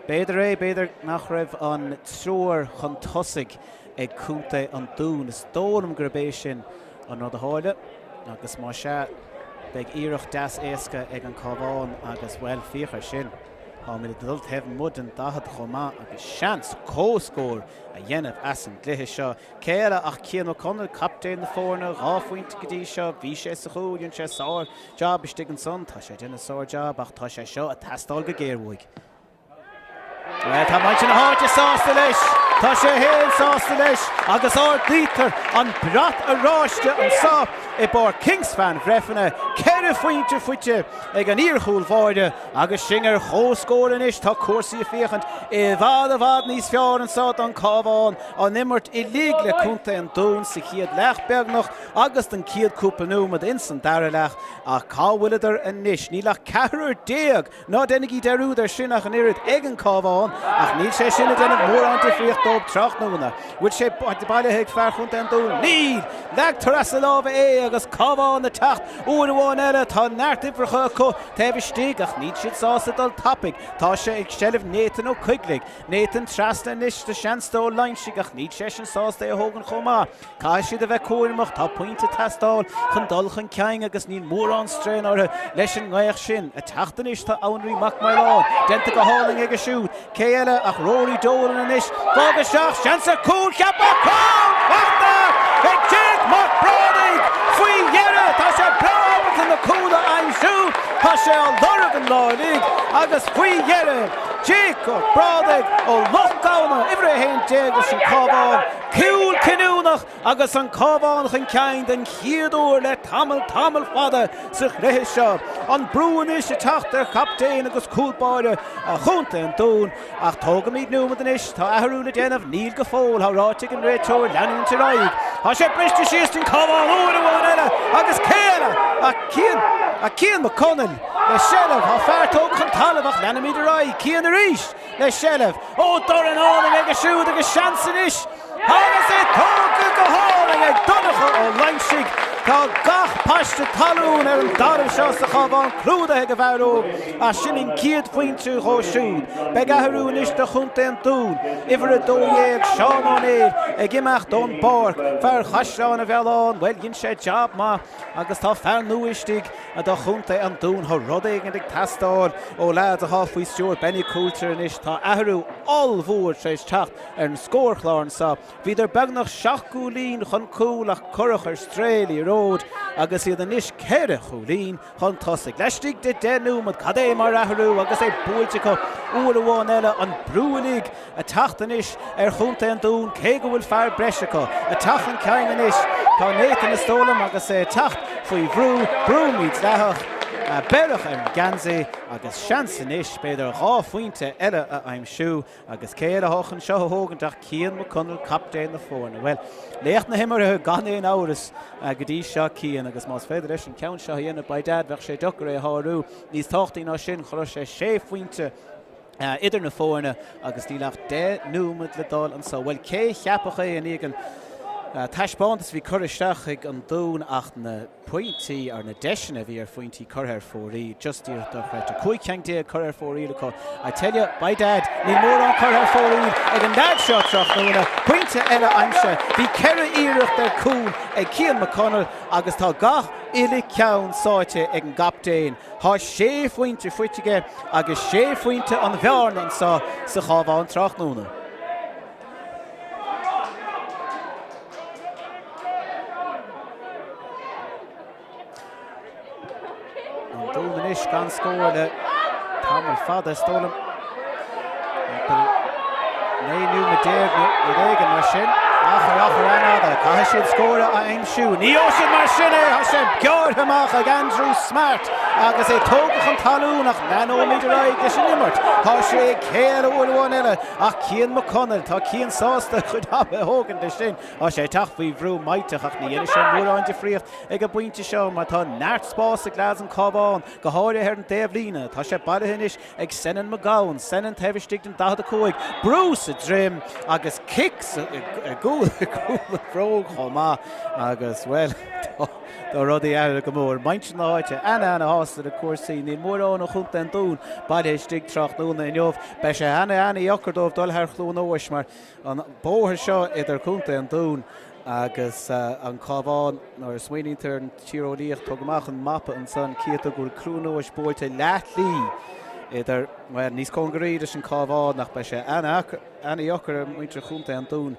[SPEAKER 1] B'fhéidir é, b'fhéidir nach raibh an triúr chun tosaigh ag Contae an Dúin. Is dóigh liom gurb é sin an rud a tharla agus más ea, beidh iarracht deas éasca ag an Cabhán agus, bhuel, féach air sin. Táimid ag dul taobh amuigh den 40 chomh maith agus seans comhscór a dhéanamh as an gcluiche seo. Cé eile ach Cian McConnell, captaen na foirne, 2 phointe go dtí seo. Bhí sé sa chúl, dhein sé sár jab istigh ansan. Tá sé ag déanamh sár jab ach tá sé seo ag teastáil go géar uaidh. Bhuel, tá muintir na háite sásta leis. Tá sé féin sásta leis agus ardaítear an brat oráiste anseo i bPáirc Kingspan Bhreifne. 4 phointe faighte ag an iar-chúl báire agus sinn ar chomhscór anois. Tá cúrsaí ag féachaint i bhfad i bhfad níos fearr anseo don Cabhán. An imirt uilig le Contae an Dúin sa chéad leath beagnach agus don chéad cúpla nóiméad ins an dara leath ach cá bhfuileadar anois? Níl ach ceathrar Ná déanaigí dearúd ar sin ach an oiread ag an Cabhán, ach níl sé sin ag déanamh mórán difríocht dóibh tráthnóna. Bhfuil sé bailithe ag fear Chontae an Dúin? Níl! Leagtar as a lámha é agus Cabhán ag teacht uair amháin eile. Tá neart uimhreacha acu taobh istigh ach níl siad sásta dul tapaidh. Tá sé ag seilbh Nathan Ó Coigligh. Nathan trasna anois do seans d'Ó Loingsigh ach níl seisean sásta é a thógaint chomh maith. Caithfidh siad a bheith cúramach, tá pointe ag teastáil chun dul chun cinn agus níl mórán strain orthu leis an ngaoth sin. Ag teacht anois tá Anraí Mac Maoláin, déanta go hálainn aige siúd. Cé eile ach Rory Dolan anois, fág isteach, seans ar cúl, ceaptha, cúl faighte ag Jake Mac Brádaigh faoi dheireadh! Tá sé breá ábalta na cúil a aimsiú, tá sé á lorg an lá uilig agus faoi dheireadh Jake Ó Brádaigh ó Loch Gamhna, uimhir 11 leis an Cabhán. Cúl cinniúnach agus an Cabhán chun cinn den chéad uair le tamall, tamall fada sa chluiche seo. An brú anois ag teacht ar chaptaen agus cúl báire Chontae an Dúin ach tógaimid nóiméad anois, tá athrú le déanamh, níl go fóill, tá ráite ag an réiteoir leanúint ar aghaidh. Tá sé briste síos don Cabhán uair amháin eile agus cé eile ach Cian, ach Cian McConnell le seilbh, tá fear tógtha chun talaimh ach leanaimid ar aghaidh, Cian arís! le seilbh. Ó dorn álainn aige siúd agus seans anois agus é tógtha go hálainn ag Donncha Ó Loingsigh. Tá gach paiste talún ar an dtalamh seo sa Chabhán clúdaithe ag an bhfear óg ach sin an chéad phointe dhó siúd. Beidh athrú anois do chontae an Dúin. Uimhir 12, Seán Ó Néill ag imeacht ón bpáirc. Fear Chaisleán an Bhealáin, bhuel dhein sé jab maith agus tá fear nua istigh do chontae an Dúin. Tá rud éigin ag teastáil ó leaids atá faoi stiúir Benny Coulter anois. Tá athrú ollmhór tar éis teacht ar an scórchlár anseo. Bhíodar beagnach 7 gcúilín chun cúil ach cuireadh ar strae liathróid agus iad anois 4 chúilín chun tosaigh. Laistigh de 10 nóiméad, cad é mar athrú agus é buailte acu uair amháin eile, an brú uilig Ag teacht anois ar chontae an Dúin cé go bhfuil fear breise acu. Ag teacht chun cinn anois tá Nathan is dóigh liom agus é ag teacht faoi bhrú, brú mídhleathach. Beireadh ar an ngeansaí agus seans anois b'fhéidir 2 phointe eile a aimsiú agus cé eile atá chun seo a thógaint ach Cian McConnell, captaen na foirne. Bhuel, laoch na himeartha gan aon amhras go dtí seo Cian agus más féidir leis an ceann seo a dhéanamh by dad bheadh sé deacair é a shárú. Níos tábhachtaí ná sin chuirfeadh sé sé phointe idir na foirne agus níl ach 10 nóiméad le dul anseo. Bhuel, cé cheapfadh é i ndiaidh an taispeántas a bhí curtha isteach ag an Dún ach na pointí, ar na deiseanna a bhí ar phointí curtha ar fóraoil, just díreach dochreidte. 15 ceann curtha ar fóraoil acu. I tell you, by dad, níl mórán curtha ar fóraoil ag an leaid seo tráthnóna. Pointe eile aimsithe. Bhí 4 iarracht ar cúl ag Cian McConnell agus tá gach uile ceann sáite ag an gcaptaen. Tá sé phointe faighte aige agus sé phointe an bhearna anseo sa Chabhán tráthnóna. An Dún anois gan scór le tamall fada is dóigh liom. 19 nóiméad nó rud éigin mar sin. Achar, achar an-fhada. Caithfidh siad scór a aimsiú. Ní gheobhaidh siad mar sin é! Tá sé gearrtha amach ag Andrew Smart agus é tógtha chun talún ach leanóimid ar aghaidh leis an imirt. Tá sé ag cé eile uair amháin eile ach Cian McConnell. Tá Cian sásta a chuid ama a thógaint leis sin. Tá sé ag teacht faoi bhrú millteach ach ní dhéanfaidh sé mórán difríocht ag an bpointe seo mar tá neart spás ag leaids an Cabhán, go háirithe ar an dtaobhlíne. Tá sé bailithe anois ag Senan McGowan, Senan taobh istigh den 45, brú sa droim agus cic i gcúl an bhróg chomh maith agus, bhuel, tá rudaí athraithe go mór. Muintir na háite ana-ana-shásta le cúrsaí. Níl mórán ó chontae an Dúin bailithe istigh tráthnóna inniu. Beidh sé ana-ana-dheacair dóibh dul thar Chluain Eois mar an bóthar seo idir contae an Dúin agus an Cabhán, nuair a smaoiníonn tú ar an tíreolaíocht, tóg amach an mapa ansan, cífidh tú go bhfuil Cluain Eois buailte leath shlí. Idir, bhuel, níos cóngaraí leis an Cabhán ach beidh sé an-deacair ar mhuintir Chontae an Dúin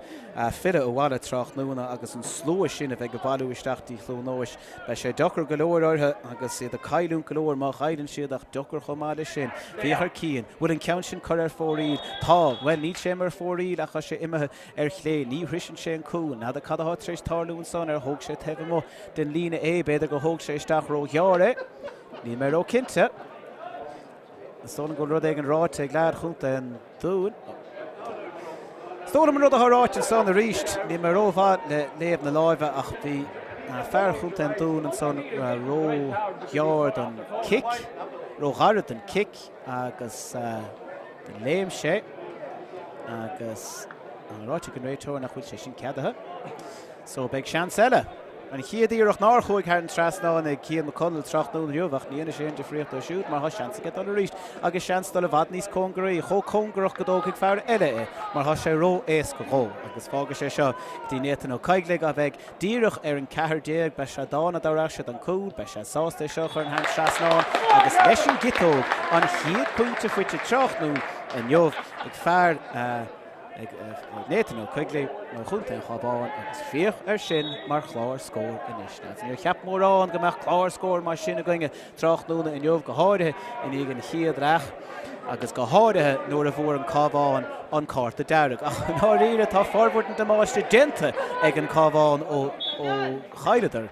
[SPEAKER 1] filleadh abhaile tráthnóna agus an slua sin a bheidh ag bailiú isteach dtí Chluain Eois. Beidh sé deacair go leor orthu agus iad ag cailliúint go leor má chailleann siad ach deacair chomh maith leis sin. Féach ar Cian. Bhfuil an ceann sin curtha ar fóraoil? Tá. Bhuel, níl sé imithe ar fóraoil ach tá sé imithe ar chlé. Ní shroiseann sé an cúl. N'fheadar cad atá tar éis tarlú ansan, ar thóg sé taobh amuigh den líne é? B'fhéidir gur thóg sé isteach róghearr é. Níl mé ró-chinnte. Is dóigh liom go bhfuil rud éigin ráite ag leaid Chontae an Dúin. Is dóigh liom an rud atá ráite ansan arís, níl mé rómhaith le léamh na láimhe ach bhí fear Chontae an Dúin ansan ró-ghearr don cic, ró-ghairid don cic agus do léim sé agus ráite ag an réiteoir nach bhfuil sé sin ceadaithe. So beidh seans eile. An chéad iarracht nár chuaigh thar an trasnán ag Cian McConnell tráthnóna inniu ach ní dhéanfaidh sé aon difríocht dó siúd mar tá seans aige dul arís agus seans dul i bhfad níos cóngaraí, chomh cóngarach go dtógfaidh fear eile é mar tá sé ró-éasca dhó agus fágfaidh sé seo go dtí Nathan Ó Coigligh a bheidh díreach ar an 14. Beidh sé dána dá rachadh sé don cúl, beidh sé sásta é seo a chur thar an trasnán agus leis an gciotóg an chéad pointe faighte tráthnóna inniu ag fear ag Nathan Ó Coigligh ó Chontae an Chabháin agus féach air sin mar chlár scóir anois. Lads, níor cheap mórán go mbeadh clár scóir mar sin againne tráthnóna inniu, go háirithe i ndiaidh an chéad leath agus go háirithe nuair a bhfuair an Cabhán an cárta dearg. Ach i ndáiríre tá formhór den damáiste déanta ag an Cabhán ó chailleadar.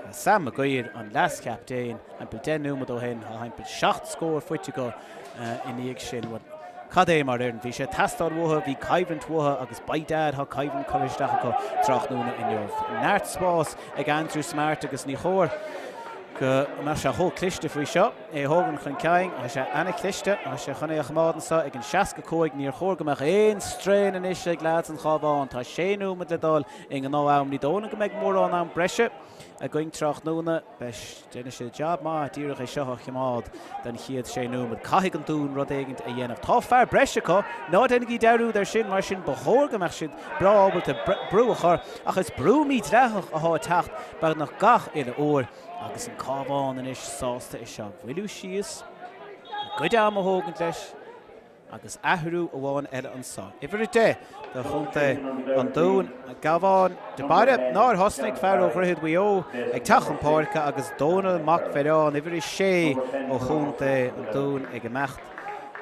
[SPEAKER 1] Sam Maguire, an leas-chaptaen, thimpeall 10 nóiméad ó shin, tá thimpeall 7 scór faighte acu i ndiaidh sin. Bhuel, cad é mar fhoireann? Bhí sé ag teastáil uathu, bhí coimhlint uathu agus by dad tá coimhlint curtha isteach acu tráthnóna inniu. Neart spás ag Andrew Smart agus ní chóir go mbeadh sé chomh cliste faoi seo. É a thógaint chun cinn, tá sé ana-chliste, tá sé chun é a choimeád anseo ag an 65, níor chóir go mbeadh aon strain anois ag leaids an Chabháin. Tá sé nóiméad le dul I ngnáth-am, ní dóigh liom go mbeidh mórán am breise againn tráthnóna. Beidh, déanfaidh siad jab maith díreach é seo a choimeád don chéad sé nóiméad. Caithfidh an Dún rud éigint a dhéanamh. Tá fear breise acu, ná déanaigí dearúd air sin, mar sin ba chóir go mbeadh siad breá ábalta brú a chur, ach is brú mídhleathach atá ag teacht beagnach gach uile uair agus an Cabhán anois sásta é seo a mhoilliú síos, a gcuid ama a thógaint leis. Agus athrú amháin eile anso. Uimhir 10 do chontae an Dúin, Gabhán de Barra, nár thosnaigh, fear ó Dhroichead Mhaigh Eo, ag teacht chun páirce agus Dónal Mac Feireáin, uimhir 6 ó chontae an Dúin, ag imeacht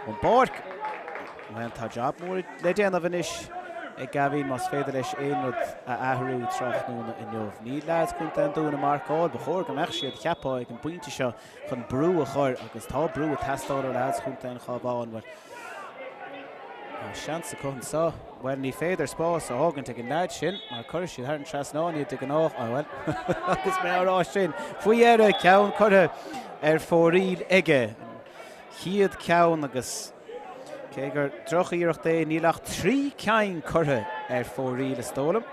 [SPEAKER 1] ón bpáirc. Bhuel, tá jab mór le déanamh anois ag Gavin más féidir leis aon rud a athrú tráthnóna inniu. Níl leaids chontae an Dúin ag marcáil, ba chóir go mbeadh siad, cheapfá, ag an bpointe seo. chun brú a chur agus tá brú ag teastáil ó leaids Chontae an Chabháin. Bhuel, tá seans acu anseo. Bhuel, ní féidir spás a fhágaint ag an leaid sin mar cuirfidh siad thar an trasnán iad de ghnáth. Ah, bhuel, agus mé á rá sin, faoi dheireadh, ceann curtha ar fóraoil aige. An chéad ceann agus Cé gur droch-iarracht é, níl ach 3 cinn curtha ar fóraoil is dóigh liom.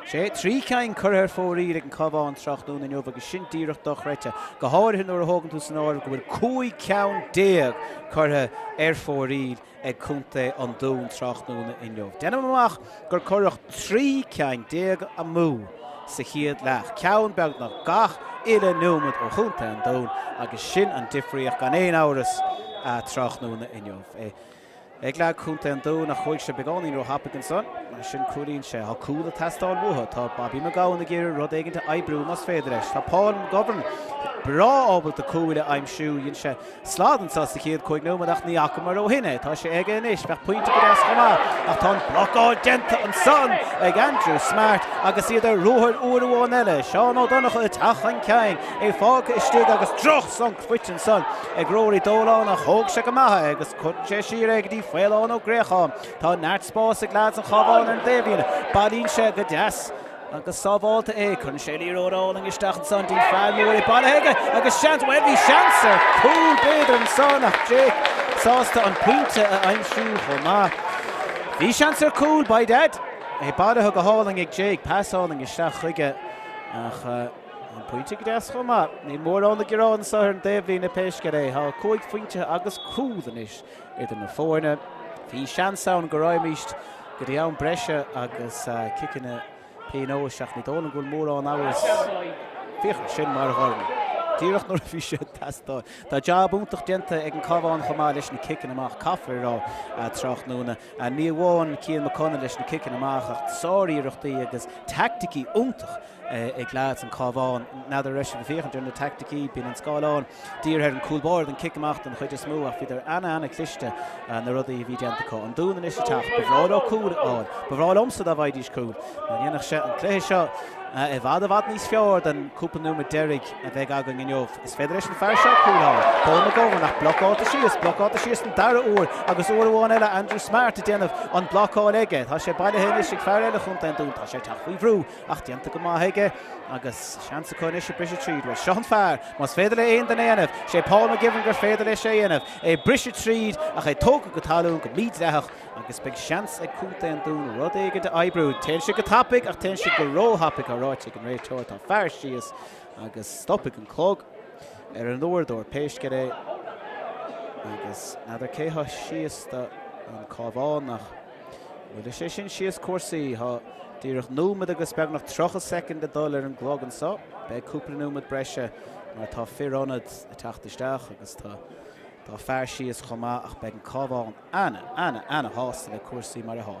[SPEAKER 1] Sé, 3 cinn curtha ar fóraoil ag an Cabhán tráthnóna inniu agus sin díreach dochreidte, go háirithe nuair a thógann tú san áireamh go bhfuil 15 ceann curtha ar fóraoil ag Contae an Dúin tráthnóna inniu. Déanaim amach gur cuireadh 13 ceann amú sa chéad leath, ceann beagnach gach uile nóiméad ó Chontae an Dúin agus sin an difríocht gan aon amhras tráthnóna inniu. Ag leaid Chontae an Dúin ach chuaigh sé beagáinín róthapaidh ansan, mar sin cúlaíonn sé. Tá cúl ag teastáil uathu. Tá Bobby McGowan ag iarraidh rud éigin a oibriú más féidir leis. Tá Paul McGovern breá ábalta cúil a aimsiú. Dhein sé Slad anseo sa chéad 5 nóiméad ach ní fhacamar ó shin é. Tá sé aige anois. Bheadh pointe go deas chomh maith ach tá an blocáil déanta ansan ag Andrew Smart agus iad ar ruathar uair amháin eile. Seán Ó Donnchadha ag teacht chun cinn, é fágtha istigh agus droch-sonc faighte ansan ag Rory Dólán ach thóg sé go maith é agus cuireann sé siar é go dtí Faolán Ó Gréacháin. Tá neart spáis ag leaids an Chabháin ar an dtaobhlíne. Bailíonn sé go deas. Agus sábhálta é, cuireann sé liathróid álainn isteach ansan dtí'n fear mór é bailithe aige agus seans, bhuel bhí seans ar cúl b'fhéidir ansan ach Jake sásta an pointe a aimsiú chomh maith. Bhí seans ar cúl, by dad! É bailithe go hálainn ag Jake, pas álainn isteach chuige ach an pointe go deas chomh maith. Níl mórán le gearán anso ar an dtaobhlíne pé scéal é. Tá 5 phointe agus cúl anois idir na foirne. Bhí seans ann go raghaimíst go dtí am breise agus ciceanna pionóis ach ní dóigh liom go bhfuil mórán amhras. Féach air sin mar dhorn. Díreach nuair a bhí sé ag teastáil. Tá jab iontach déanta ag an Cabhán chomh maith leis na ciceanna amach, caithfear a rá, tráthnóna. Ní amháin Cian McConnell leis na ciceanna amach ach sár-iarrachtaí agus teaicticí iontach ag leaids an Cabhán. N'fheadar an raibh sibh ag féachaint ar na teaicticí, bíonn an scáileán dírithe ar an cúl báire don cic amach den chuid is mó ach bhíodar ana-ana-chliste na rudaí a bhí déanta acu. An Dún anois ag teacht. Ba bhreá leo cúl a fháil. Ba bhreá liomsa dá bhfaighidís cúl. Mar dhéanfadh sé an cluiche seo i bhfad i bhfad níos fearr don cúpla nóiméad deiridh a bheidh againn inniu. Is féidir leis an fear seo cúl a fháil. Paul McGovern ach blocáilte síos, blocáilte síos an dara huair agus uair amháin eile Andrew Smart ag déanamh an blocáil aige. Tá sé bailithe anois ag fear eile Chontae an Dúin. Tá sé ag teacht faoi bhrú ach déanta go maith aige agus seans acu anois ag briseadh tríd. Bhuel, seo an fear, más féidir le aon duine é a dhéanamh, sé Paul McGivern gur féidir leis é a dhéanamh. É briseadh tríd ach é tógtha go talún go mídhleathach. Agus beidh seans ag Contae an Dúin rud éigin a oibriú. Téann siad go tapaidh ach téann siad go róthapaidh, á ráite ag an réiteoir. Tá fear síos agus stopfaidh an clog ar an uaireadóir pé scéal é. Agus n'fheadar cé thá síos do an Cabhán ach bhuel sé sin síos cúrsaí. Tá díreach nóiméad agus beagnach 30 soicind le dul ar an gclog anso. Beidh cúpla nóiméad breise mar tá fir ionaid ag teacht isteach agus tá Tá fear síos chomh maith ach beidh an Cabhán ana, ana, ana shásta le cúrsaí mar athá.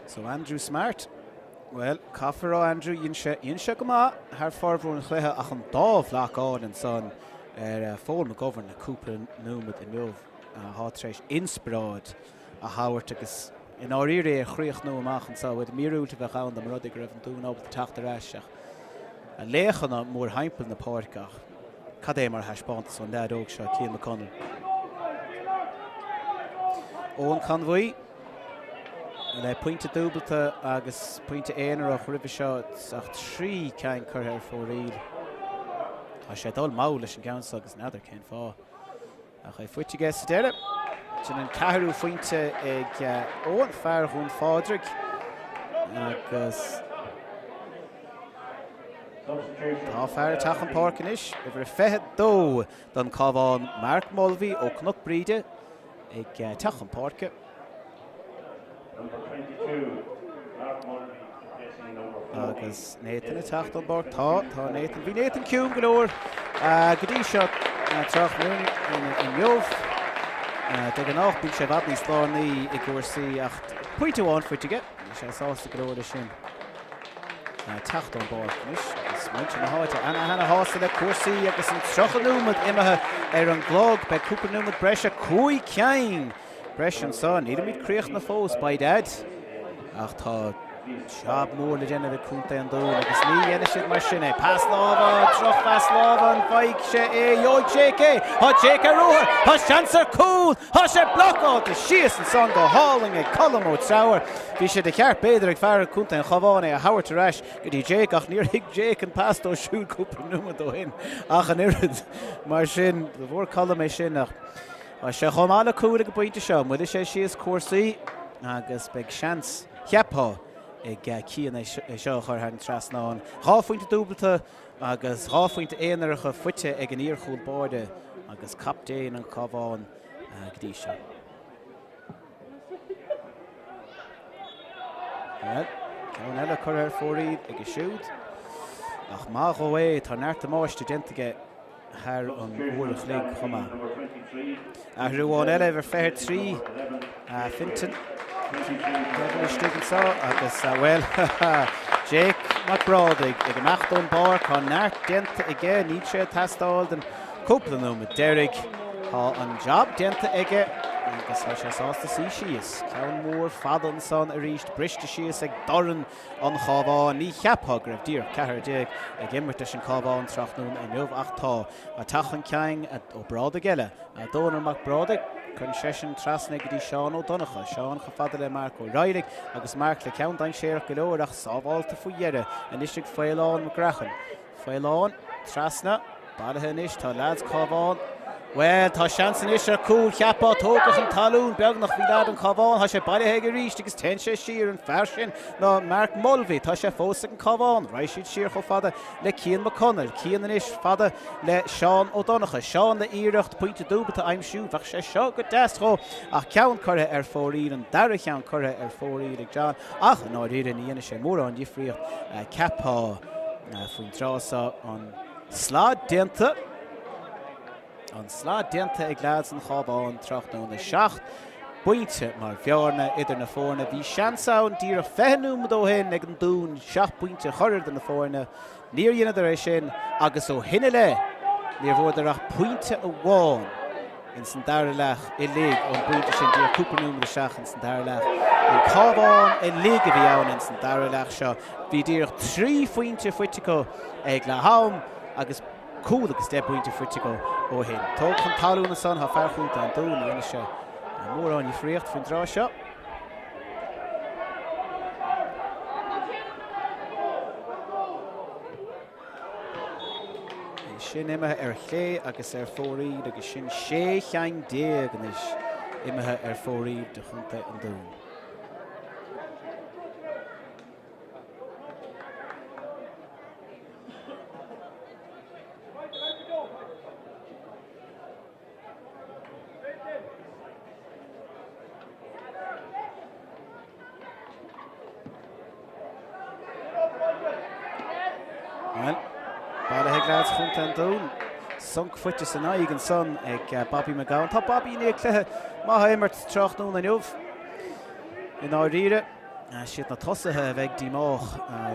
[SPEAKER 1] So Andrew Smart, bhuel, caithfear a rá Andrew, dhein sé, dhein sé go maith thar formhór an chluiche ach an dá bhlocáil ansan ar Phól McGovern le cúpla nóiméad inniu. atá tar éis inspioráid a thabhairt agus i ndáiríre é a chríochnú amach anseo. Bhuel, míorúilt a bheadh ann dá mba rud é go raibh an Dún ábalta teacht ar ais ach a laochanna mórthimpeall na páirce ach cad é mar thaispeántas ón leaid óg seo, Cian McConnell. Eoin Conmhaí le pointe dúbalta agus pointe aonarach roimhe seo ach 3 ceann curtha ar fóraoil. Tá sé ag dul mall leis an gceann seo agus n'fheadar cén fáth. Ach é faighte aige sa deireadh. Sin an ceathrú phointe ag Eoin, fear Dhún Phádraig. Agus tá fear ag teacht chun páirce anois, uimhir 22 don Cabhán, Mark Mulvey ó Cnoc Bríde ag teacht chun páirce. Agus Nathan ag teacht ón bpáirc. Tá, tá Nathan. Bhí Nathan ciúin go leor go dtí seo tráthnóna inniu. De ghnáth bíonn sé i bhfad níos lárnaí i gcúrsaí ach pointe amháin faighte aige. Bhí sé sásta go leor leis sin. Teacht ón bpáirc anois agus muintir na háite ana-ana-shásta le cúrsaí agus an 30 nóiméad imithe ar an gclog. Beidh cúpla nóiméad breise, 5 cinn! Breis anso, nílimid críochnaithe fós, by dad, ach tá jab mór le déanamh ag Contae an Dúin agus ní dhéanfaidh siad mar sin é. Pas láimhe, drochphas láimhe, an bhfaighidh sé é? Gheobhaidh Jake é! Tá Jake ar ruathar! Tá seans ar chúl! Tá sé blocáilte síos ansan go hálainn ag Colm Ó Treabhair. Bhí sé de cheart b'fhéidir ag fear Contae an Chabháin é a thabhairt ar ais go dtí Jake ach níor thuig Jake an pas dó siúd cúpla nóiméad ó shin ach an oiread. Mar sin, bhfuair Colm é sin ach Tá sé chomh maith le cúl ag an bpointe seo. Moillfidh sé síos cúrsaí agus beidh seans, cheapfá, ag Cian é seo a chur thar an trasnán. 2 phointe dúbalta agus 2 phointe aonaracha faighte ag an iar-chúl báire agus captaen an Chabháin go dtí seo. Bhuel, ceann eile curtha ar fóraoil aige siúd. Ach maith dhó é, tá neart damáiste déanta aige thar an uair a chloig chomh maith. Athrú amháin eile, uimhir 23, Fintan Devlin istigh anseo agus, bhuel, Jake Mac Brádaigh ag imeacht ón bpáirc, tá neart déanta aige, níl sé ag teastáil don cúpla nóiméad deiridh. Tá an jab déanta aige agus tá sé sásta suí síos. Ceann mór fada ansan arís, briste síos ag dorn an Chabháin. Ní cheapfá go raibh díreach 14 ag imirt leis an Cabhán tráthnóna inniu ach tá. Ag teacht chun cinn Ó Brádaigh eile, Dónal Mac Brádaigh. Cuireann seisean trasna go dtí Seán Ó Donncha. Seán chomh fada le Marc Ó Raghallaigh agus Marc le ceann dainséarach go leor ach sábhálta faoi dheireadh anois ag Faolán Mac Greacháin. Faolán trasna, bailithe anois, tá leaids Cabhán. Bhuel, tá seans anois ar chúl, cheapfá, tógtha chun talún beagnach, bhí leaid an Chabháin, tá sé bailithe aige arís agus téann sé siar, an fear sin ná Mark Mulvey, tá sé fós ag an Cabhán, raghaidh siad siar chomh fada le Cian Mac Conaill, Cian anois fada le Seán Ó Donncha, Seán le iarracht pointe dúbailte a aimsiú, bheadh sé seo go deas dhó ach ceann curtha ar fóraoil, an dara cheann curtha ar fóraoil ag John ach i ndáiríre ní dhéanfaidh sé mórán difríocht, cheapfá faoin tráth seo an slad déanta. An slad déanta ag leaids an Chabháin tráthnóna. 7 bpointe mar bhearna idir na foirne. Bhí seans ann díreach 20 nóiméad ó shin ag an Dún 7 bpointe a chur idir na foirne. Níor dheineadar é sin agus ó shin i leith níor bhfuaireadar ach pointe amháin ins an dara leath uilig ón bpointe sin díreach cúpla nóiméad isteach ins an dara leath. An Cabhán uilig a bhí ann ins an dara leath seo. Bhí díreach 3 phointe faighte acu ag leath am agus cúl agus 10 bpointe faighte acu ó shin. Tógtha chun talún ansan tá fear chontae an Dúin, ní dhéanfaidh sé mórán difríocht faoin dtráth seo. É sin imithe ar chlé agus ar fóraoil agus sin 16 cheann anois imithe ar fóraoil do chontae an Dúin. Bhuel, bailithe ag leaids Chontae an Dúin. Sonc faighte san aghaidh ansan ag Bobby McGowan. Tá Bobby i ndiaidh cluiche maith a imirt tráthnóna inniu. I ndáiríre. Siad na tosaithe a bheidh díomách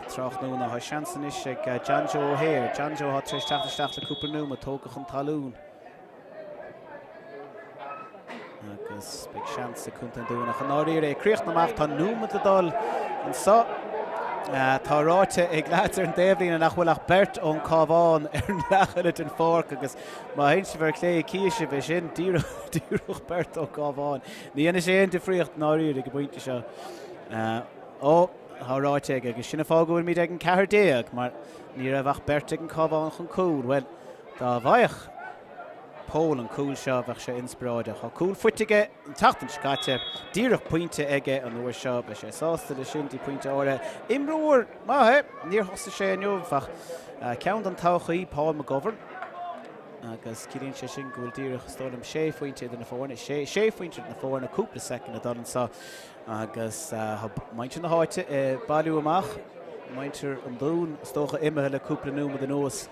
[SPEAKER 1] tráthnóna. Tá seans anois ag John Joe O'Hare. John Joe atá tar éis teacht isteach le cúpla nóiméad, tógtha chun talún. Agus beidh seans ag Contae an Dúin ach i ndáiríre ag críochnú amach tá nóiméad le dul anseo. Tá ráite ag leaids ar an dtaobhlíne nach bhfuil ach beirt ón Cabhán ar an leath eile den pháirc agus má théann sibh ar chlé cífidh sibh é sin díreach beirt ón Cabhán. Ní dhéanfaidh sé aon difríocht i ndáiríre ag an bpointe seo. Ó, tá ráite aige, agus sin an fáth go bhfuilimid ag an 14, mar ní raibh ach beirt ag an Cabhán chun cúil. Bhuel, dá bhfaigheadh Pól an cúl seo, bheadh sé inspioráideach. Tá cúl faighte aige an tseachtain seo caite, díreach pointe aige an uair seo. Beidh sé sásta leis sin, dtí pointe áirithe. Imreoir maith é, níor thosaigh sé inniu ach ceann don todhchaí, Paul McGovern. Agus ciallaíonn sé sin go bhfuil díreach, is dóigh liom, sé phointe idir na foirne, sé, sé phointe idir na foirne, cúpla soicind le dul anseo agus tá muintir na háite ag bailiú amach, muintir an Dúin, is dócha, imithe le cúpla nóiméad anuas.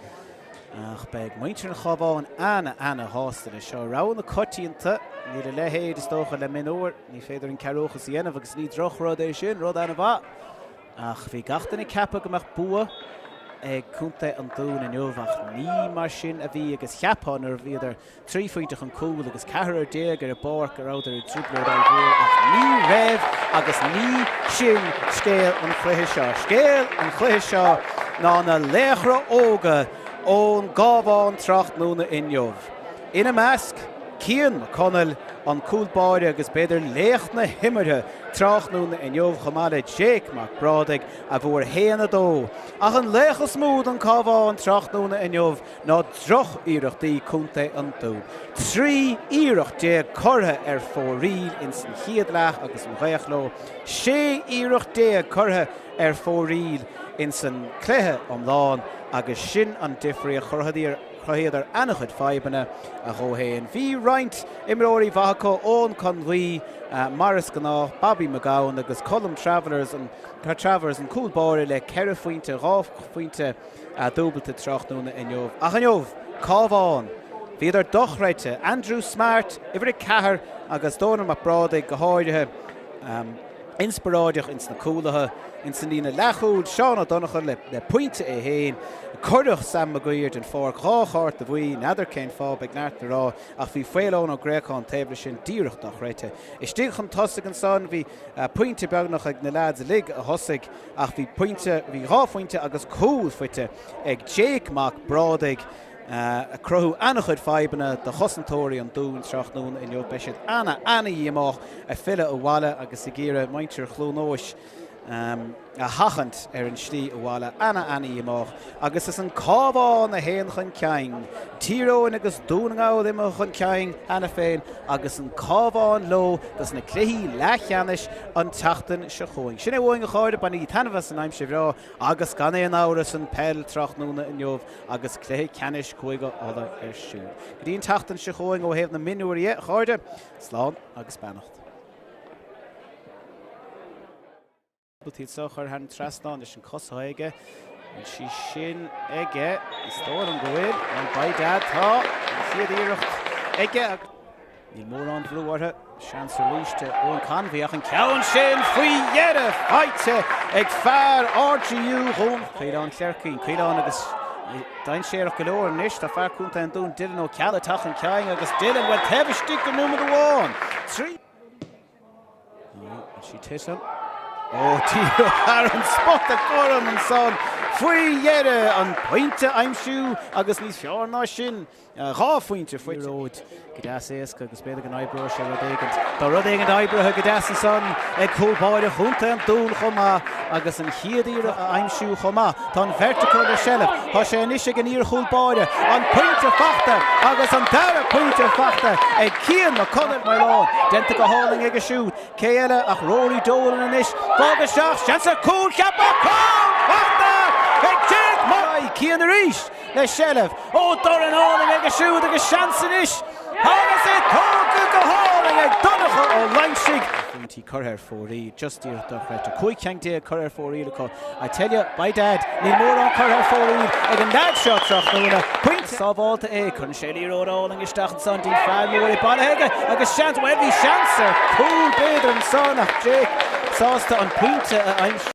[SPEAKER 1] Ach beidh muintir an Chabháin ana-ana-shásta leis seo. Rogha na coitianta, níl a leithéid, is dócha, le mionúir, ní féidir an cearrbhachas a dhéanamh agus ní drochrud é sin, rud ana-mhaith. Ach bhí gach duine ag ceapadh go mbeadh bua ag contae an Dúin inniu ach ní mar sin a bhí agus cheapfá nuair a bhíodar 3 phointe chun cúil agus ceathrar déag ar an bpáirc go rabhadar i dtrioblóid ollmhór ach ní raibh agus ní sin scéal an chluiche seo. Scéal an chluiche seo ná na laochra óga ón gCábhán tráthnóna inniu. Ina measc, Cian Mac Conaill, an cúl báire agus b'fhéidir laoch na himeartha tráthnóna inniu chomh maith le Jake Mac Brádaigh a bhfuair 1-2. Ach an laoch is mó don Cabhán tráthnóna inniu ná droch-iarrachtaí Contae an Dúin. 13 iarracht curtha ar fóraoil ins an chéad leath agus an ghaoth leo. 16 iarracht curtha ar fóraoil ins an cluiche iomlán agus sin an difríocht. Chruthaíodar an-chuid fadhbanna dhó fhéin. Bhí roinnt imreoirí mhaithe acu, Eoin Conmhaí mar is gnách, Bobby McGowan agus Colm Travellers, an Travers, an cúl báire le ceithre phointe, dhá phointe dúbailte tráthnóna inniu. Ach inniu, Cabhán, bhíodar dochreidte. Andrew Smart, uimhir 4, agus Dónal Mac Brádaigh go háirithe. Inspioráideach ins na cúlaithe, ins an líne leathchúil, Seán Ó Donnchadha le pointe é féin. Cuireadh Sam Maguire den pháirc, dhá chárta bhuí, n'fheadar cén fáth, beidh neart le rá, ach bhí Faolán Ó Gréacháin taobh leis sin díreach dochreidte. Istigh chun tosaigh ansan, bhí pointe beagnach ag na leaids uilig a thosaigh ach bhí pointe, bhí dhá phointe agus cúl faighte ag Jake Mac Brádaigh. Ag cruthú an-chuid fadhbanna do chosantóirí an Dúin tráthnóna inniu. Beidh siad ana, ana-dhíomách ag filleadh abhaile agus ag iarraidh muintir Chluain Eois. A sheachaint ar an slí abhaile. Ana-ana-dhíomách. Agus is an Cabhán a théann chun cinn. Tír Eoghain agus Dún na nGall imithe chun cinn cheana féin agus an Cabhán leo dos na cluichí leathcheannais an tseachtain seo chugainn. Sin é uainn a chairde, bainigí taitneamh as an aimsir bhreá agus gan aon amhras an peil tráthnóna inniu agus cluiche ceannais Cúige Uladh ar siúl. Go dtí an tseachtain seo chugainn ó thaobh na mionúirí dhe, a chairde, slán agus beannacht. Iad seo a chur thar an trasnán leis an cos atá aige. Bhfuil sí sin aige? Is dóigh liom go bhfuil. Bhuel, by dad, tá an chéad iarracht aige agus níl mórán brú orthu. Seans arís d'Eoin Convey ach an ceann sin faoi dheireadh faighte ag fear RGU Dhún Caolán Chleircín. Caolán agus dainséarach go leor anois. Tá fear contae an Dúin Dylan Ó Ceallaigh ag teacht chun cinn agus Dylan, bhuel, taobh istigh de nóiméad amháin. 3. Níl sí titim. Ó, díreach thar an spota gorm ansan faoi dheireadh an pointe a aimsiú agus níos fearr ná sin, 2 phointe faighte. Liathróid go deas éasca agus b'fhéidir go n-oibreoidh sé rud éigint. Tá rud éigint oibrithe go deas ansan ag cúl báire chontae an Dúin chomh maith agus an chéad iarracht a aimsiú chomh maith. Tá an bheirt acu le seilbh. Tá sé anois ag an iar-chúl báire. An pointe faighte agus an dara pointe faighte ag Cian McConnell. Maoláin déanta go hálainn aige siúd. Cé eile ach Rory Dolan anois. Fág isteach, seans ar chúl ceaptha, cúl faighte ag Jake Murray. Cian arís le seilbh. Ó dorn álainn aige siúd agus seans anois agus é tógtha go hálainn ag Donncha Ó Loingsigh. Pointí curtha ar fóraoil, just iarracht dochreidte. 15 ceann curtha ar fóraoil acu. I tell you, by dad, níl mórán curtha ar fóraoil ag an leaid seo tráthnóna. Pointe sábhálta é. Cuireann sé liathróid álainn isteach ansan dtí'n fear mór é bailithe aige agus seans, bhuel bhí seans ar chúl b'fhéidir ansan ach Jake sásta an pointe a aimsiú.